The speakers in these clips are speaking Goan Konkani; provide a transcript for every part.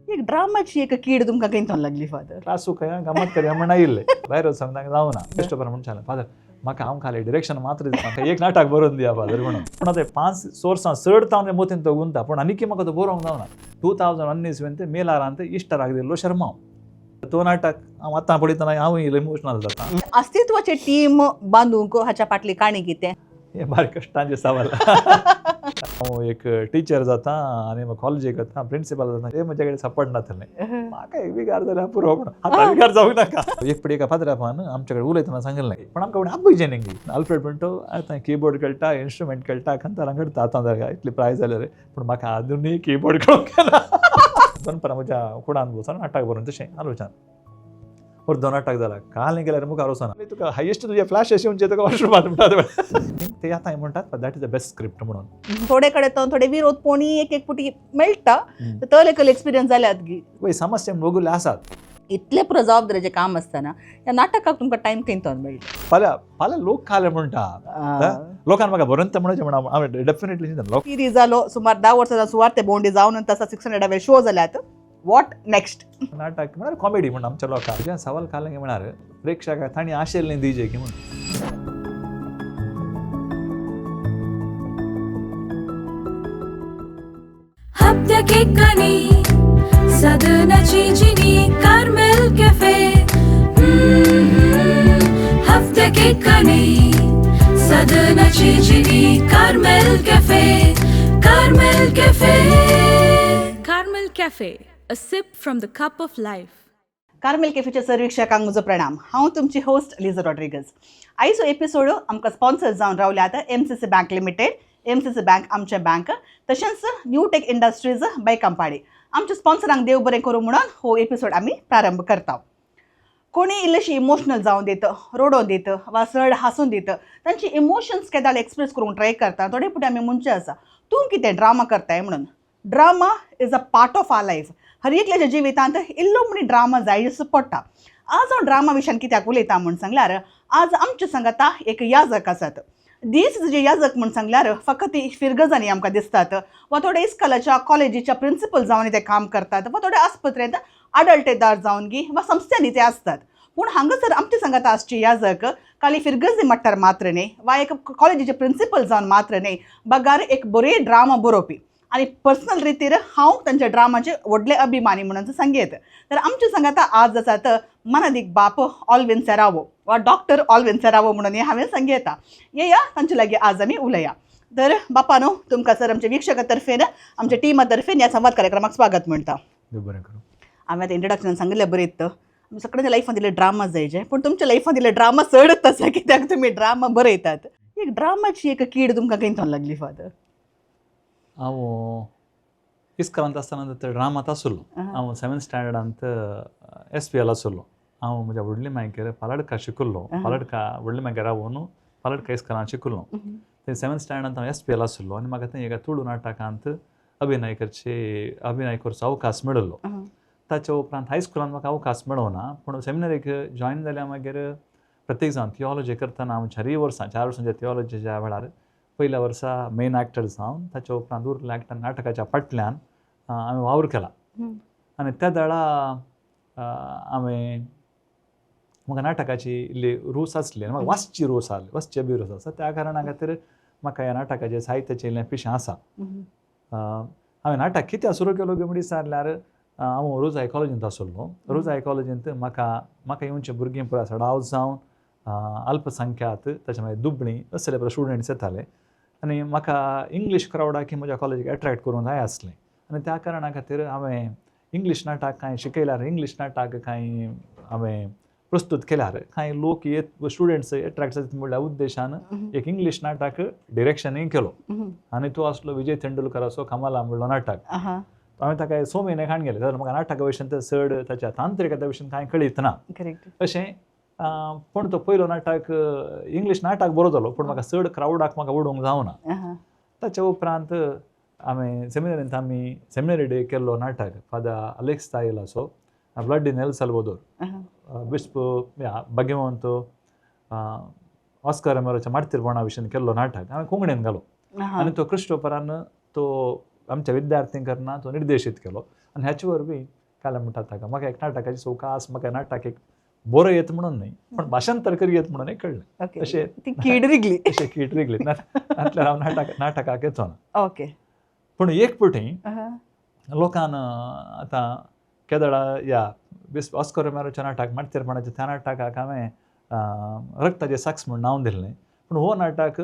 एक ड्रामाची एक कीड तुमकां खंय लागली फादर? क्लासू खंय गमत करया म्हण आयिल्ले, भायर वचूंक तांकां जावना. क्रिस्टोफर म्हण सांगलें, फादर म्हाका हांव खाली डिरेक्शन मात्र दिता, म्हाका एक नाटक बरोवन दिया फादर म्हणून. पूण आतां 5 वर्सां चड तावन मोतीन तो गुंता, पूण आनीकी म्हाका तो बरोवंक जावना. 2019 इस्वेंत मेलारांत इश्टराक दिल्लो शर्मांव, तो नाटक हांव आतां पळयतना हांव इमोशनल जाता. अस्तित्वाचे टीम बांदूंक हाच्या फाटली काणी कितें? हें बारीक कश्टांचें सवाल. हांव एक टिचर जाता आनी कॉलेजीक वता, प्रिंसिपल जाता, हें म्हजे कडेन सपोर्ट नासलें. म्हाका एक विगार जाल्यार पुरो, पूण आतां विगार जावंक नाका. एक पडी एका फादरापान आमचे कडेन उलयतना सांगिल्लें, पण आमकां कोण आपयचें न्ही. अल्फ्रेड म्हणटो आतां किबोर्ड खेळटा, इन्स्ट्रुमेंट खेळटा, खंतारां करता, आतां जाल्यार इतली प्राय जाल्या रे, पूण म्हाका आजुनूय किबोर्ड खेळूंक येना. दनपारां म्हज्या कुडान बसून नाटक बरोवन तशें आलोचन अर्दो नाटक जाला, काल गेल्यार मुखार वचना, तुका हायेस्ट तुजे फ्लॅश अशें म्हणजे तुका वॉशरूमात म्हणटात ते आतां म्हणटात that is the best script म्हणून. थोडे कडेन तो थोडे विरोध पोणी एक एक पुटी मेळटा, तो लेखल एक्सपिरियन्स जाल्यात गी. वय समस्या वगुले आसात. इतले पुरो जबाबदारीचें काम आसतना ह्या नाटकाक तुमकां टायम खंय तो मेळटा? फाल्यां फाल्यां लोक खाले म्हणटा, लोकांक म्हाका बरोवन म्हणचे म्हणून हांवें डेफिनेटली चिंतता. पिरी जालो सुमार 10 वर्सां सुवार ते भोंवडी जावन तसा 600 वेळ शो जाल्यात, what next? नाटक म्हळ्यार कॉमेडी म्हण आमच्या लोकांक तुजें सवाल खालें म्हळ्यार प्रेक्षकाक तांणी आशिल्लें दिजे की म्हूण. हप्त्याक सदनाची जिनी Carmel cafe, हप्त्याक सदनाची Jini Carmel cafe, Carmel cafe, Carmel cafe, a sip from the cup of life. Carmel कॅफेच्या सर्विक्षकांक म्हजो प्रणाम. हांव तुमची होस्ट लिझा रॉड्रिगज. आयचो एपिसोड आमकां स्पॉन्सर जावन रावल्यात MCC bank limited, MCC bank आमचें बँक, तशेंच न्यू टेक इंडस्ट्रीज बैकांपाडी. आमच्या स्पॉन्सरांक देव बरें करूं म्हणून हो एपिसोड आमी प्रारंभ करता. कोणी इल्लेशी इमोशनल जावन दित, रडोवन दित वा चड हांसून दित, तांची इमोशन्स केदाळ एक्सप्रेस करूंक ट्राय करता. थोडे फुडें आमी म्हणचें आसा, तूं कितें ड्रामा करताय म्हणून. Drama is a part of our life. हर एकल्याच्या जिवितांत इल्लो म्हणी ड्रामा जाय असो पडटा. आज हांव ड्रामा विशयान कित्याक उलयता म्हूण सांगल्यार, आज आमच्या सांगाता एक याजक आसात. दीस जे याजक म्हूण सांगल्यार फकत फिरगजांनी आमकां दिसतात वा थोडे इस्कॉलाच्या कॉलेजीच्या प्रिंसिपल जावन ते काम करतात वा थोडे आस्पत्रेंत आडळटेदार जावन गी वा संस्थांनी ते आसतात. पूण हांगासर आमच्या सांगाता आसचे याजक खाली फिरगजी मट्टार मात्र न्ही वा एक कॉलेजीचे प्रिंसिपल जावन मात्र न्ही, बगार एक बरे ड्रामा बरोवपी आनी पर्सनल रितीर हांव तांच्या ड्रामाचे व्हडले अभिमानी म्हणून सांगयत. तर आमच्या सांगाता आज आसात मनादीक बाप ऑलविन सेरावो वा डॉक्टर ऑलविन सेरावो म्हणून हें हांवें सांगयता. येया तांचे लागीं आज आमी उलया. तर बापानो, तुमकां सर आमच्या वीक्षका तर्फेन, आमच्या टिमा तर्फेन ह्या संवाद कार्यक्रमाक स्वागत म्हणटा. देव बरें करूं. हांवें आतां इंट्रोडक्शन सांगिल्लें बरयत, सगळ्यांच्या लायफान दिले ड्रामा जायचे, पूण तुमच्या लायफान दिले ड्रामा चडच आसा, कित्याक तुमी ड्रामा बरयतात. एक ड्रामाची एक कीड तुमकां खंय लागली फादर? हांव इस्कॉलांत आसतना तर ड्रामांत आसलो. हांव 7th स्टँडर्डांत SPL आसलो. हांव म्हज्या व्हडली मायगेर पालडका शिकल्लो, पालडका व्हडली मायगेर रावून पालडका इस्कॉलांत शिकल्लो. ते 7th स्टँडर्डांत हांव SPL आसलो आनी म्हाका थंय एका तुळू नाटकांत अभिनय करचो अवकाश मेळिल्लो. ताच्या उपरांत हायस्कुलांत म्हाका अवकाश मेळोना, पूण सेमिनरीक जॉयन जाल्या मागीर प्रत्येक जावन थियोलॉजी करतना हांव 4 वर्सां, 4 वर्सांच्या थियोलॉजीच्या वेळार पयल्या वर्सा मेन एक्टर जावन ताच्या उपरांत उरल्या एक्टर नाटकाच्या फाटल्यान हांवें वावर केला. आनी त्या वेळा हांवें म्हाका नाटकाची इल्ली रूच आसली आनी म्हाका वाचची रूच आसली, वाचची अभिरूच आसा. त्या कारणा खातीर म्हाका ह्या नाटकाचें साहित्याचें इल्लें पिशें आसा. हांवें नाटक कित्याक सुरू केलो बी म्हण विचारल्यार, हांव रोजाय कॉलेजींत आसलो. रोजाय कॉलेजींत म्हाका येवचे भुरगीं पळय सडाव जावन अल्पसंख्यात, ताच्या मागीर दुबळीं असले पळय स्टुडंट्स येताले आनी म्हाका इंग्लीश क्रावडाक म्हज्या कॉलेजीक एट्रेक्ट करूंक जाय आसलें. आनी त्या कारणा खातीर हांवें इंग्लीश नाटक कांय शिकयल्यार, इंग्लीश नाटक कांय हांवें प्रस्तूत केल्यार कांय लोक येत स्टुडंट्स एट्रेक्ट जाता म्हणल्या उद्देशान एक इंग्लीश नाटक डिरेक्शनूय केलो. आनी तो आसलो विजय तेंडुलकराचो कमला म्हणलो नाटक. हांवें ताका 6 म्हयने खाण गेले जाल्यार म्हाका नाटका विशयन तर चड ताच्या तांत्रिकता विशयन कांय कळीत ना अशें. पूण तो पयलो नाटक इंग्लीश नाटक बरो जालो, पूण म्हाका चड क्रावडाक म्हाका उडोवंक जावना. ताच्या उपरांत हांवें सेमिनरींत आमी सेमिनरी डे केल्लो नाटक फादर अलेक्स तायलाचो ब्लड इन एल साल्वादोर, बिस्प भाग्यवंत ऑस्कर अमेरोच्या मार्तीरपणा विशीं केल्लो नाटक हांवें कोंकणीन घालो. आनी तो क्रिस्टोफरान तो आमच्या विद्यार्थ्यांक करना तो निर्देशीत केलो. आनी ह्याचे वरवीं कालें म्हणटात ताका म्हाका एक नाटकाची सवकास म्हाका नाटक एक बरो येत म्हणून न्हय पण भाशांतर करी येत म्हणून एक कळ्ळें. ओके. अशें ती कीड रिगली. अशें कीट रिगली नातल्यार हांव नाटकाक येचो ना. ओके. पूण एक फावटी लोकान आतां केदळा ह्या ऑस्कर रोमेरोच्या नाटक माटतेरपणाच्या त्या नाटकाक हांवें रक्ताचे साक्स म्हूण नांव दिल्लें. पूण हो नाटक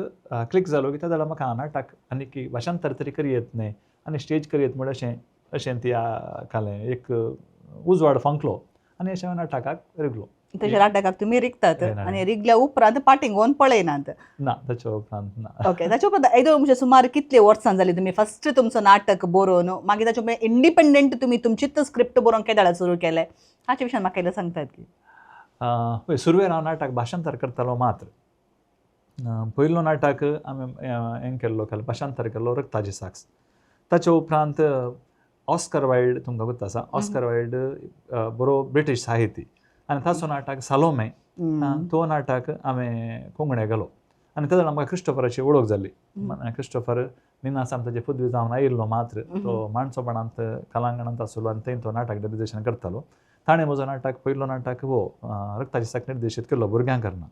क्लिक जालो की त्या जाल्यार म्हाका नाटक आनी की भाशांतर तरी करी येत न्हय आनी स्टेज करी येत म्हूण अशें अशें ती कालें एक उजवाड फांकलो आनी अशें हांव नाटकाक रिगलो. तशें नाटकाक तुमी रिगतात आनी रिगल्या उपरांत पाटींग पळयनात. ना, ताच्या उपरांत ना. ओके, ताच्या उपरांत येदोळ म्हणजे सुमार कितले वर्सां जाली तुमी फस्ट तुमचो नाटक बरोवन मागीर ताच्या उपरांत इंडिपेंडंट तुमी तुमचीच स्क्रिप्ट बरोवन केदाळा सुरू केलें हाचे विशयान म्हाका इल्लें सांगतात की? पळय, सुरवेर हांव नाटक भाशांतर करतालो मात्र. पयलो नाटक हांवें हें केल्लो भाशांतर केल्लो रक्ताची साक्स. ताच्या उपरांत ऑस्कर वायल्ड तुमकां गोत्त आसा, ऑस्कर वायल्ड बरो ब्रिटीश साहिती आनी ताचो नाटक सालोमे तो नाटक हांवें कोंकणे गेलो आनी तेन्ना आमकां क्रिस्टोफराची वळख जाली. क्रिस्टोफर निनासाम ताजे पदवी जावन आयिल्लो मात्र तो माणसोपणांत कलांगणांत आसलो आनी थंय तो नाटक निर्देशन करतालो. ताणें म्हजो नाटक पयलो नाटक हो रक्ताची साक निर्देशीत केलो भुरग्यांक करना.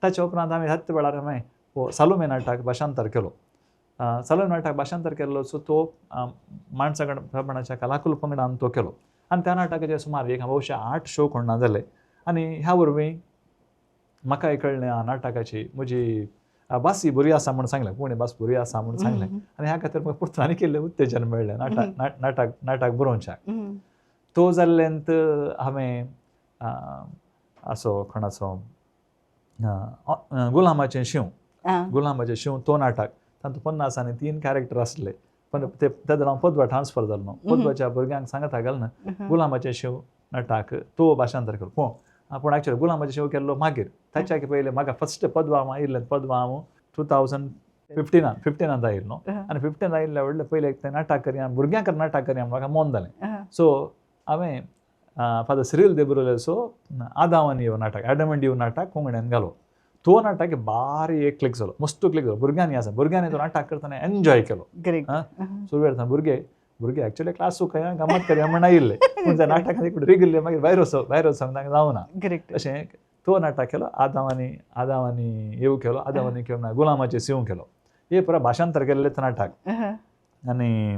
ताच्या उपरांत हांवें ह्याच वेळार हांवें हो सालोमे नाटक भाशांतर केलो. सालोमे नाटक भाशांतर केल्लो सो तो माणसापणाच्या कलाकुल पंगडान तो केलो आनी त्या नाटकाचे सुमार एक भोवशा 8 शो कोण्णा जाले. आनी ह्या वरवीं म्हाकाय कळ्ळें नाटकाची म्हजी भास बरी आसा म्हूण सांगलें, कोंकणी भास बरी आसा म्हूण सांगलें आनी ह्या खातीर म्हाका परतून आनी केल्लें उत्तेजन मेळ्ळें नाटक नाटक नाटक बरोवच्याक. तो जाल्ल्यान हांवें असो कोणाचो गुलामाचें शींव, गुलामाचें शींव तो नाटक तातूंत 53 कॅरेक्टर आसले. पण ते तेन्ना हांव पदवा ट्रान्सफर जालो, पदवाच्या भुरग्यांक सांगता घालना गुलामाचें शींव नाटक तो भाशांतर केलो. पूण एक्चुअली गुलामाचें शींव केल्लो मागीर, ताच्या पयलें म्हाका फस्ट पदवा हांव आयिल्लें, पदवा हांव 2015 आयिल्लो आनी 15 आयिल्ल्या व्हडलें पयलें तें नाटक करया भुरग्यांक नाटक करया म्हाका मन जालें. सो हांवें फादर सिरील देब्रोलेचो आदांव आनी एव नाटक, एडम एंड इव नाटक कोंकण्यान घालो. तो नाटक बारी एक क्लिक जालो, मस्त क्लिक जालो. भुरग्यांनी आसा भुरग्यांनी तो नाटक करतना एन्जॉय केलो. सुरवेर भुरगे भुरगे एक्चुअली क्लास सुकया गमत करया म्हण आयिल्ले, पूण त्या नाटकान एक रिगिल्ले मागीर भायर वचोंक तांकां जावना. अशें तो नाटक केलो, आदांव आनी एव केलो, आदांव आनी केलो ना गुलामाचें सींव केलो. हे पुरा भाशांतर केल्लें तें नाटक. आनी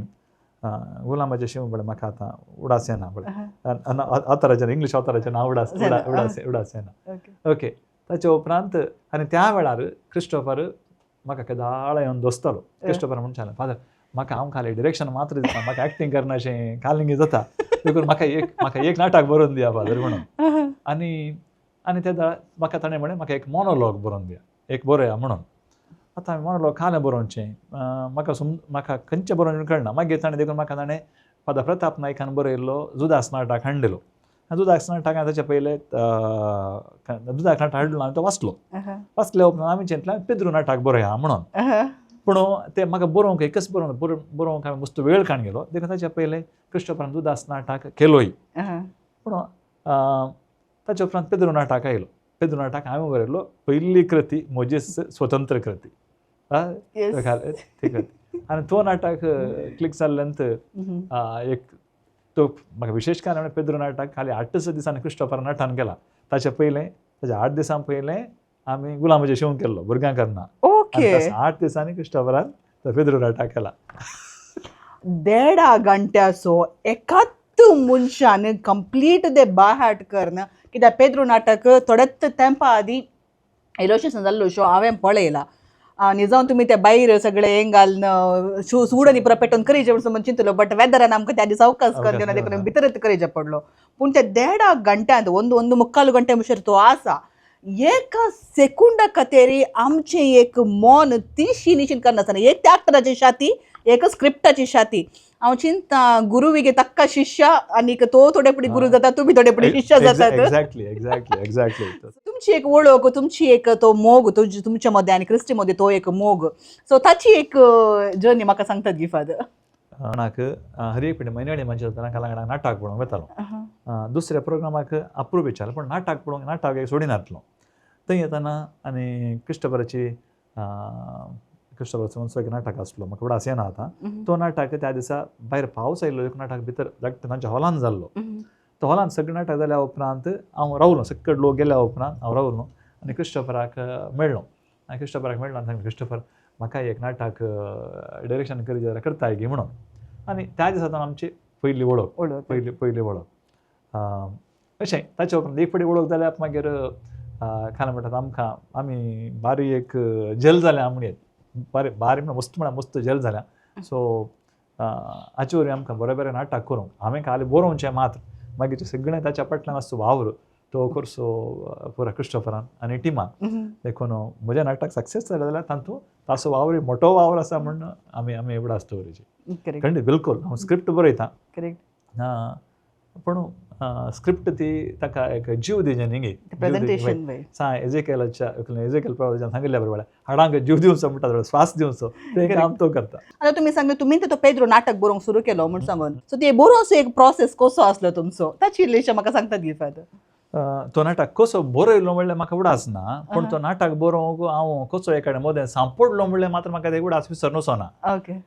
गुलामाचें शींव पळय म्हाका आतां उडास येना पळय, अवताराचें इंग्लीश अवताराचें नांव उडास उडास उडास येना. ओके, ताच्या उपरांत आनी त्या वेळार क्रिस्टोफर म्हाका केदाळा येवन दोसतालो. क्रिस्टोफर म्हणटालो, फादर म्हाका हांव खाली डिरेक्शन मात्र दिता, म्हाका एक्टींग करना अशें खालिंगी जाता, देखून म्हाका एक नाटक बरोवन दिया फादर म्हणून. आनी आनी ते म्हाका ताणें म्हणलें म्हाका एक मोनोलॉग बरोवन दिया, एक बरोया म्हणून. आतां हांवें मोनोलॉग खालें बरोवचें, म्हाका म्हाका खंयचें बरोवचें कळना. मागीर ताणें देखून म्हाका ताणें फादर प्रताप नायकान बरयल्लो जुदास नाटक हाडून दिलो. जुदास नाटक हांवें ताचे पयलें जुदास नाटक हाडलो हांवें तो वाचलो. वाचल्या उपरांत आमी चिंतलें पेद्रू नाटक बरोवया म्हणून. पूण तें म्हाका बरोवंक एकच बरोवंक हांवें मस्त वेळ काडून गेलो, देखून ताच्या पयलें क्रिस्टोफरान जुदास नाटक केलोय. पूण ताच्या उपरांत पेद्रू नाटक आयलो. पेद्रू नाटक हांवें बरयल्लो पयली कृती म्हजी स्वतंत्र कृती ती कृती. आनी तो नाटक क्लिक जाल्ल्यान एक तो म्हाका विशेश कारण पेद्रू नाटक खाली 8 दिसांनी क्रिस्टोफर नाटान केला. ताच्या पयलें ताच्या 8 दिसां पयलें आमी गुलामाचें शींव केल्लो भुरग्यांक करना. ओके, 8 दिसांनी क्रिस्टोफरान तो पेद्रू नाटक केला. 1.5 घंट्याचो एकाच मनशान कंप्लीट ते बाय हार्ट करन, कित्याक पेद्रू नाटक थोड्याच तेंपा आदीं एलोशन जाल्लो शो हांवें पळयला. आनी जावन तुमी ते भायर सगळे हें घालून सूड आनी पुरो पेटोवन करीचे म्हणून चिंतलो, बट वेदरान आमकां त्या दिसा अवकाश करून दिवना देखून भितरच करीचे पडलो. पूण ते 1.5 घंट्यांत 1.75 घंटे मुशेर तो आसा, एका सेकुंडा खातीर आमचें एक मन तिशी निशीन करनासतना, एक त्या एक्टराची छाती, एक स्क्रिप्टाची छाती. हांव चिंता गुरुविगे तक्का शिष्य आनीक तो थोडे फुडें गुरू जाता, तुमी थोडे फुडें शिष्य जातात. Exactly exactly exactly. तुमची एक वळख, तुमची एक तो मोग तुमच्या मदें आनी क्रिस्टी मदें तो एक मोग, सो ताची एक जर्नी म्हाका सांगतात गी फादर? कोणाक हर एक पिढी म्हयन्याळी म्हणजे जाताना कलांगणाक नाटक पळोवंक वतालो. दुसऱ्या प्रोग्रामाक अप्रूप विचारलें, पूण नाटक पळोवंक नाटक एक सोडिनातलो. थंय येताना आनी क्रिस्टोफराची क्रिस्टोफर म्हणसो एक नाटक आसलो, म्हाका उडास येना आतां. तो नाटक त्या दिसा भायर पावस आयिल्लो, एक नाटक भितर धाकटें तांच्या हॉलान जाल्लो. तो हॉलान सगळें नाटक जाल्या उपरांत हांव रावलो, सकट लोक गेल्या उपरांत हांव रावलो आनी क्रिस्टोफराक मेळ्ळो. आनी क्रिस्टोफराक मेळ्ळो आनी सांगलें, क्रिस्टोफर म्हाका एक नाटक डिरेक्शन करी जाल्यार करताय गी म्हणून. आनी त्या दिसा आमची पयली वळख, वळख. पयली वळख. अशें ताच्या उपरांत एक फावटी वळख जाल्यार मागीर खाला म्हणटात आमकां आमी बारी एक जेल जाल्या म्हणयेत, बारी बारी म्हणल्यार मस्त, म्हळ्यार मस्त जेल जाल्या. सो हाचे वरवीं आमकां बरें बरें नाटक करूंक हांवें खाली बरोवचें मात्र, मागीर सगळें ताच्या फाटल्यान आसचो वावर तो करचो पुरा क्रिस्टोफरान आनी टिमान. देखून म्हजें नाटक सक्सेस जालें जाल्यार तातूंत ताचो वावर मोटो वावर आसा म्हूण आमी आमी उगडास दवरिची. करेक्ट. खंडीत बिलकुल हांव स्क्रिप्ट बरयतां. करेक्ट. पूण स्क्रिप्ट ती ताका एक जीव दिवचें न्ही गे. प्रेझेंटेशन बाय सा एजेकेलाच्या एजेकेल प्रवासान सांगिल्ल्या बरोबर हाडांक जीव दिवचो म्हणटा, श्वास दिवचो, तें काम तो करता. आतां तुमी सांगले तुमी तो पेद्रो नाटक बरोवंक सुरू केलो म्हूण सांगून, सो ते बरोवचो एक प्रोसेस कसो आसलो तुमचो, ताची इल्लीशी म्हाका सांगतात गी फादर. तो नाटक कसो बरयलो म्हणल्यार म्हाका उडास ना, पूण तो नाटक बरोवंक हांव कसो एका मदें सांपडलो म्हणल्यार मात्र म्हाका ते उडास विसरनचो ना. ओके.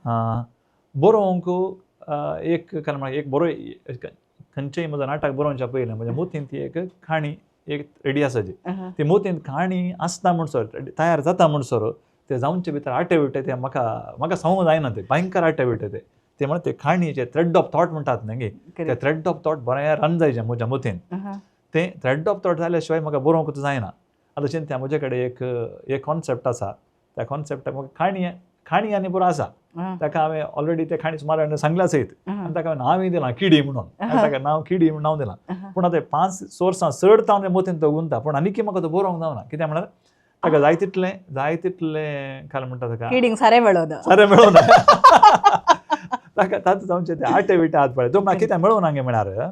बरोवंक एक कारण म्हळ्यार एक बरो खंयचेय म्हजो नाटक बरोवच्या पयलीं म्हज्या मोतीन ती एक काणी एक रेडी आसाची. ती मोतीन काणी आसता म्हणसर, तयार जाता म्हणसर ते जावचे भितर आटे विटे ते म्हाका म्हाका सांगूंक जायना, ते भयंकर आटे विटे ते ते म्हणटा ते काणयेचे थ्रेड ऑफ थॉट म्हणटात न्ही गे, ते थ्रेड ऑफ थॉट बरें रन जायचे म्हज्या मोतीन. ते थ्रेड ऑफ थॉट जाल्या शिवाय म्हाका बरोवंकच जायना. आतां चिंत्या म्हजे कडेन एक एक कॉन्सेप्ट आसा, त्या कॉन्सेप्टाक म्हाका काणी काणी आनी पुरो आसा, ताका हांवें ऑलरेडी ते काणी सुमार हांवें सांगल्या सयत आनी ताका हांवें नांवूय दिलां किडी म्हणून, ताका नांव किडी म्हणून नांव दिलां. पूण आतां 5 वर्सां चड हांव मोतीन तो गुंता, पूण आनीक म्हाका तो बरोवंक जावना. कित्याक म्हळ्यार ताका जाय तितलें जाय तितलें काल म्हणटा ताका किडींग सारें मेळना, सारें मेळना ताका, तातूंत आमचे ते आटे विटे हात पळय तो म्हाका कित्याक मेळोवना गे म्हळ्यार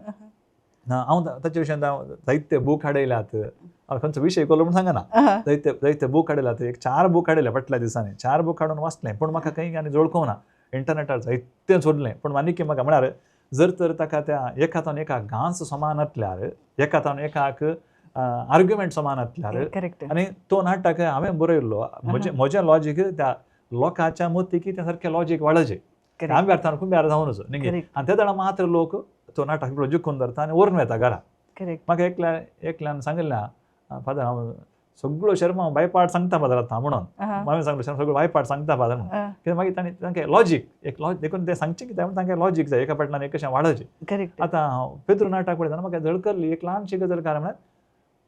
हांव ताचे विशयान हांव जायते बूक हाडयल्यात, हांव खंयचो विशय कोलो म्हूण सांगना, जायते जायते बूक हाडयल्यात, एक 4 बूक हाडयले फाटल्या दिसांनी, 4 बूक हाडून वाचलें, पूण म्हाका खंय आनी जळकोवना. इंटरनेटार जायतें सोदलें, पूण आनीक म्हाका म्हळ्यार जर तर ताका त्या एकातान एका घांस समान आसल्यार, एकातान एकाक आर्ग्युमेंट समान आसल्यार, करेक्ट. आनी तो नाटक हांवें बरयल्लो म्हजें म्हजें लॉजीक त्या लोकांच्या मतीक तें सारकें लॉजीक वाडचें, आमी अर्थान कुंब्यार जावनच न्ही. आनी ते वेळार मात्र लोक तो नाटक जिखून धरता आनी व्हरून वता घरा. करेक्ट. म्हाका एकल्यान सांगिल्लें, फादर हांव सगळ्यो शर्मा हांव बायपाट सांगता फादर आतां म्हणून. हांवें सांगलो शर्मा सगळ्यो बायपाट सांगता फादर म्हणून. कित्याक मागीर तांणी तांकां लॉजीक एक लॉजीक देखून ते सांगचें कित्याक म्हूण तांकां लॉजीक जाय, एका फाटल्यान एक कशें वाडोवचें. करेक्ट. आतां हांव पेद्रू नाटक पळयतना म्हाका झळकल्ली एक ल्हानशी गजाल, कारण म्हळ्यार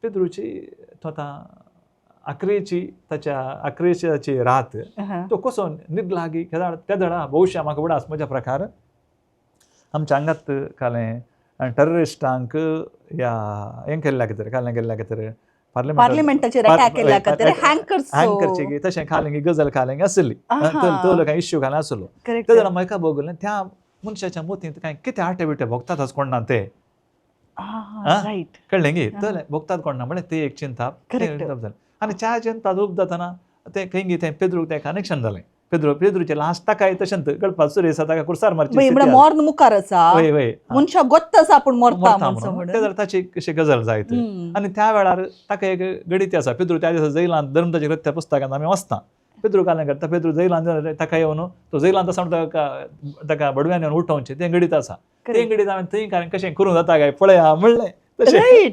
पेद्रूची तो आतां आक्रेची ताच्या आक्रेची रात तो कसो निदला की त्या दळा भोवशा म्हाका उडास म्हज्या प्रकार आमच्या आंगात कालें टेररिस्टांक ह्या हें केल्ल्या खातीर कालें केल्ल्या खातीर पार्लिमेंटाचेर अटॅक केल्ल्या खातीर हँग करचो, हँग करचे की तशें खालें गजाल खालें आसली, तो कांय इश्यू खालें आसलो. करेक्ट. ते जाल्यार म्हाका बगलें त्या मनशाच्या मतींत कांय कितें आटे बिटे भोगतात कोण ना ते, रायट, कळ्ळें गी, तर भोगतात कोण ना म्हळ्यार ते एक चिंता जालें. आनी च्या चिंता रूप जातना तें खंय गी तें पेद्रूक तें कनेक्शन जालें. पेद्रू पेद्रूचें लास्ट ताकाय तशेंच कळपाक सुरू आसा, ताका कुर्सार मारची मॉर्न मुखार आसा, वय वय मनशा गोत्त आसा आपूण मरता म्हणून, ते जाल्यार ताची अशी गजाल जायत. आनी त्या वेळार ताका एक गणित आसा, पेद्रू त्या दिसा जैलांत धर्मताचे कृत्य पुस्तकांत आमी वाचता, पेद्रू कालें करता, पेद्रू जैलांत ताका येवन तो जैलांत आसा म्हणटा ताका ताका बडव्यान येवन उठोवचें तें गणित आसा, तें गणित हांवें थंय कारण कशें करूं जाता काय पळया म्हणलें तशें